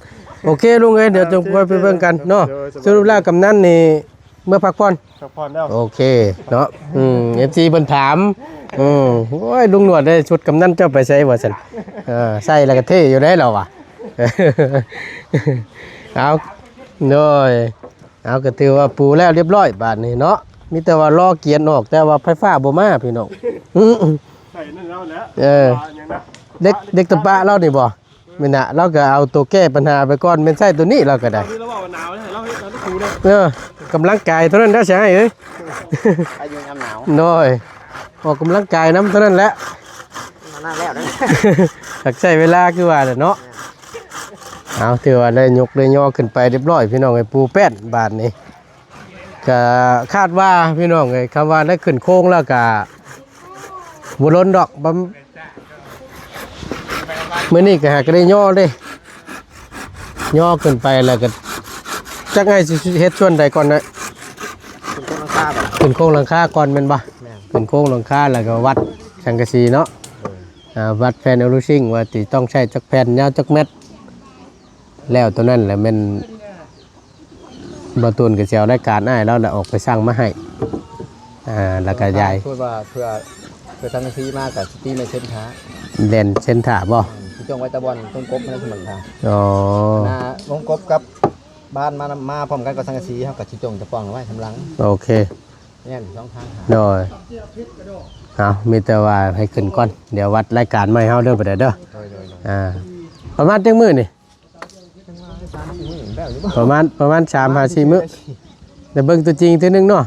ໂອເຄລຸງເອີຍ ດຽວ ໂອເຄ ຈັ່ງຄ່ອຍໄປເບິ່ງກັນເນາະ. ໂດຍ ໂດຍ ສະຫຼຸບແລ້ວກຳນັນນີ້ເມືອພັກຜ່ອນ ພັກຜ່ອນແລ້ວ. ໂອເຄເນາະ. ອືມ ເອັຟຊີເພິ່ນຖາມ ອືມ ໂອ້ຍ ລຸງໜວດເອີຍ ຊຸດກຳນັນເຈົ້າໄປໃສວ່າຊັ້ນ. ເອີ ໃສ່ແລ້ວກະເທ່ຢູ່ເດ້ລາວວ່າ. ເອົາ ໂດຍ ເອົາ ກະຖືວ່າປູແລ້ວລຽບຮ້ອຍບາດນີ້ເນາະ. ມີແຕ່ວ່າລໍກຽນອອກ ແຕ່ວ່າໄຟຟ້າບໍ່ມາພີ່ນ້ອງ. ອືມ ໃສ່ນັ້ນແລ້ວແຫຼະ. ເອີ ວ່າຫຍັງນະ ເດັກ ເດັກຕະປະລາວນີ້ບໍ່? ແມ່ນນະ ລາວກະເອົາໂຕແກ້ບັນຫາໄປກ່ອນ ແມ່ນໃຊ້ໂຕນີ້ລາວກະໄດ້. ຕອນນີ້ລາວເວົ້າໜາວແລ້ວ ລາວເຮັດ ລາວເຮັດ ລາວເຮັດ ລາວເຮັດ ເອີ ກຳລັງກາຍເທົ່ານັ້ນແຫຼະຊິອ້າຍເອີຍ. ອາຍຸຍາມໜາວ. ໂດຍ ອອກກຳລັງກາຍນຳເທົ່ານັ້ນແຫຼະ. ນັ້ນແລ້ວນະ ຢາກໃຊ້ເວລາຄືວ່າແຫຼະເນາະ. ເອົາ ຖືວ່າໄດ້ຍົກໄດ້ຍໍຂຶ້ນໄປລຽບຮ້ອຍພີ່ນ້ອງເອີຍ ປູແປ້ນບາດນີ້. ກະຄາດວ່າພີ່ນ້ອງເອີຍ ຄຳວ່າໄດ້ຂຶ້ນໂຄງແລ້ວກະບໍ່ດົນດອກ ບຳ ມື້ນີ້ກະຫາກະໄດ້ຍໍເດ້ ຍໍຂຶ້ນໄປແລ້ວກະ ຈັກອ້າຍຊິເຮັດສ່ວນໃດກ່ອນນະ? ຂຶ້ນໂຄງຫຼັງຄາບໍ່? ຂຶ້ນໂຄງຫຼັງຄາກ່ອນແມ່ນບໍ່? ແມ່ນ ຂຶ້ນໂຄງຫຼັງຄາແລ້ວກະວັດສັງກະສີເນາະ. ໂດຍ ອ່າ ວັດແຜ່ນໂອລູຊິງ ວ່າຊິຕ້ອງໃຊ້ຈັກແຜ່ນ ຍາວຈັກແມັດ ແລ້ວໂຕນັ້ນແຫຼະແມ່ນ ບ່າວຕູນກະຊິເອົາລາຍການອ້າຍລາວລະອອກໄປສັ່ງມາໃຫ້ ອ່າ ລະກະຢາຍ. ສົມມຸດວ່າເພື່ອ ເພື່ອສັງກະສີມາກະຊິຕີແມ່ນເຊັນຖ້າ ແລ່ນເຊັນຖ້າບໍ່? ອືມ ຊິຈົ່ງໄວ້ຕາບ່ອນວົງກົບຫັ້ນນະ ສົມມຸດວ່າ ອໍ ໜ້າວົງກົບກັບບ້ານມານຳ ມາພ້ອມກັນກັບສັງກະສີ ເຮົາກະຊິຈົ່ງຕະປ່ອງໄວ້ທາງຫຼັງ. ໂອເຄ ແມ່ນສອງທາງ. ໂດຍ ເອົາ ມີແຕ່ວ່າໃຫ້ຂຶ້ນກ່ອນ ດຽວວັດລາຍການໃໝ່ເຮົາເດີ ບາດໃດເດີ. ໂດຍໆໆ ອ່າ ປະມານຈັກມື້ນີ້? ປະມານ ປະມານສາມຫາສີ່ມື້ ໄດ້ເບິ່ງຕົວຈິງເທື່ອໜຶ່ງເນາະ.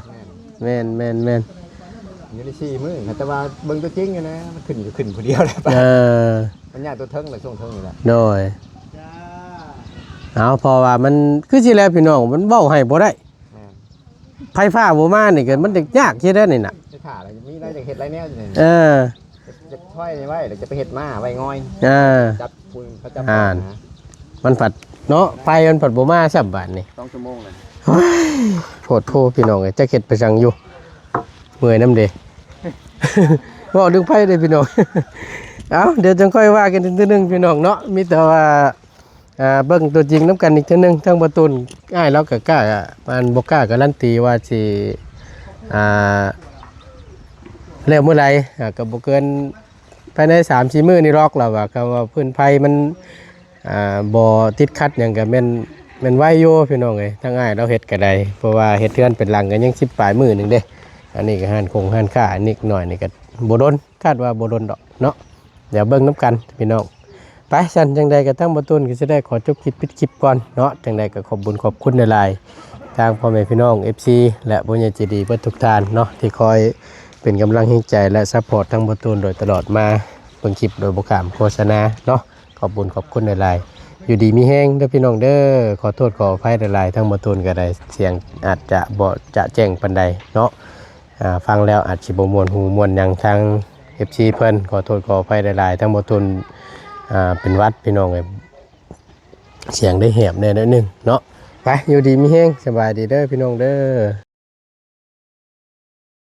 ແມ່ນ ແມ່ນໆໆ ຢູ່ໄດ້ສີ່ມື້ ແຕ່ວ່າເບິ່ງຕົວຈິງຫັ້ນນະ ມັນຂຶ້ນ ຂຶ້ນຜູ້ດຽວແຫຼະ. ເອີ ມັນຍາກຕົວເທິງແຫຼະ ຊ່ວງເທິງນີ້ແຫຼະ. ໂດຍ ເອົາ ເພາະວ່າມັນຄືຊິແລ້ວພີ່ນ້ອງ ມັນເວົ້າໃຫ້ບໍ່ໄດ້. ແມ່ນ ໄຟຟ້າບໍ່ມານີ້ກະມັນຈະຍາກຊິໄດ້ນີ້ນະ. ໄຟຟ້າລະມີຫຼາຍ ຢາກເຮັດຫຼາຍແນວຢູ່ນີ້. ເອີ ຢາກ ຢາກຖອຍນີ້ໄວ້ ແລ້ວຈະໄປເຮັດມ້າໄວ້ງອຍ. ເອີ ຈັບ ເຂົາຈັບ ອ່ານ ມັນພັດເນາະ ໄຟມັນພັດບໍ່ມາຊ້ຳບາດນີ້. ສອງຊົ່ວໂມງແລ້ວ ໂອ້ຍ ໂພດໂພພີ່ນ້ອງເອີຍ ຈັກເຮັດໄປສັງຢູ່ ເມື່ອຍນຳເດ. ເວົ້າເລື່ອງໄຟເດ້ພີ່ນ້ອງ. ເອົາ ດຽວຈັ່ງຄ່ອຍວ່າກັນອີກເທື່ອໜຶ່ງພີ່ນ້ອງເນາະ ມີແຕ່ວ່າ ອ່າ ເບິ່ງຕົວຈິງນຳກັນອີກເທື່ອໜຶ່ງ. ທາງບ່າວຕູນ ອ້າຍລາວກະກ້າ ອັນ ບໍ່ກ້າກາຣັນຕີວ່າຊິ ອ່າ ແລ້ວມື້ໃດ ອ່າ ກະບໍ່ເກີນ ພາຍໃນສາມສີ່ມື້ນີ້ດອກ ລາວວ່າ ຄຳວ່າພື້ນໄຟມັນ ອ່າ ບໍ່ຕິດຂັດຫຍັງກະແມ່ນ ແມ່ນໄວຢູ່ພີ່ນ້ອງເອີຍ. ທາງອ້າຍລາວເຮັດກະໄດ້ ເພາະວ່າເຮັດເຮືອນເປັນຫຼັງກະຍັງສິບປາຍມື້ໜຶ່ງເດ້. ອັນນີ້ກະຮ້ານຄົງຮ້ານຄ້າ ອັນນີ້ໜ້ອຍນີ້ກະບໍ່ດົນ ຄາດວ່າບໍ່ດົນດອກເນາະ. ດຽວເບິ່ງນຳກັນພີ່ນ້ອງ. ໄປ ຊັ້ນຈັ່ງໃດກະທາງບ່າວຕູນກະຊິໄດ້ຂໍຈົບຄລິບປິດຄລິບກ່ອນເນາະ. ຈັ່ງໃດກະຂອບບຸນຂອບຄຸນຫຼາຍໆ ທາງພໍ່ແມ່ພີ່ນ້ອງ ເອັຟຊີ ແລະ ຜູ້ໃຫຍ່ໃຈດີເບິດທຸກທ່ານເນາະ ທີ່ຄອຍເປັນກຳລັງແຮງໃຈ ແລະ ຊັບພອດທາງບ່າວຕູນໂດຍຕະຫຼອດມາ ເບິ່ງຄລິບໂດຍບໍ່ຂ້າມໂຄສະນາເນາະ. ຂອບບຸນຂອບຄຸນຫຼາຍໆ ຢູ່ດີມີແຮງເດີພີ່ນ້ອງເດີ. ຂໍໂທດຂໍອະໄພຫຼາຍໆ ທາງບ່າວຕູນກະໄດ້ ສຽງອາດຈະບໍ່ຈະແຈ້ງປານໃດເນາະ. ອ່າ ຟັງແລ້ວອາດຊິບໍ່ມ່ວນຫູມ່ວນຫຍັງ ທາງ ເອັຟຊີ ເພິ່ນ ຂໍໂທດຂໍອະໄພຫຼາຍໆ. ທາງບ່າວຕູນ ອ່າ ເປັນຫວັດພີ່ນ້ອງເອີຍ ສຽງໄດ້ແຫບແດ່ໜ້ອຍໜຶ່ງເນາະ. ໄປ ຢູ່ດີມີແຮງ ສະບາຍດີເດີພີ່ນ້ອງເດີ.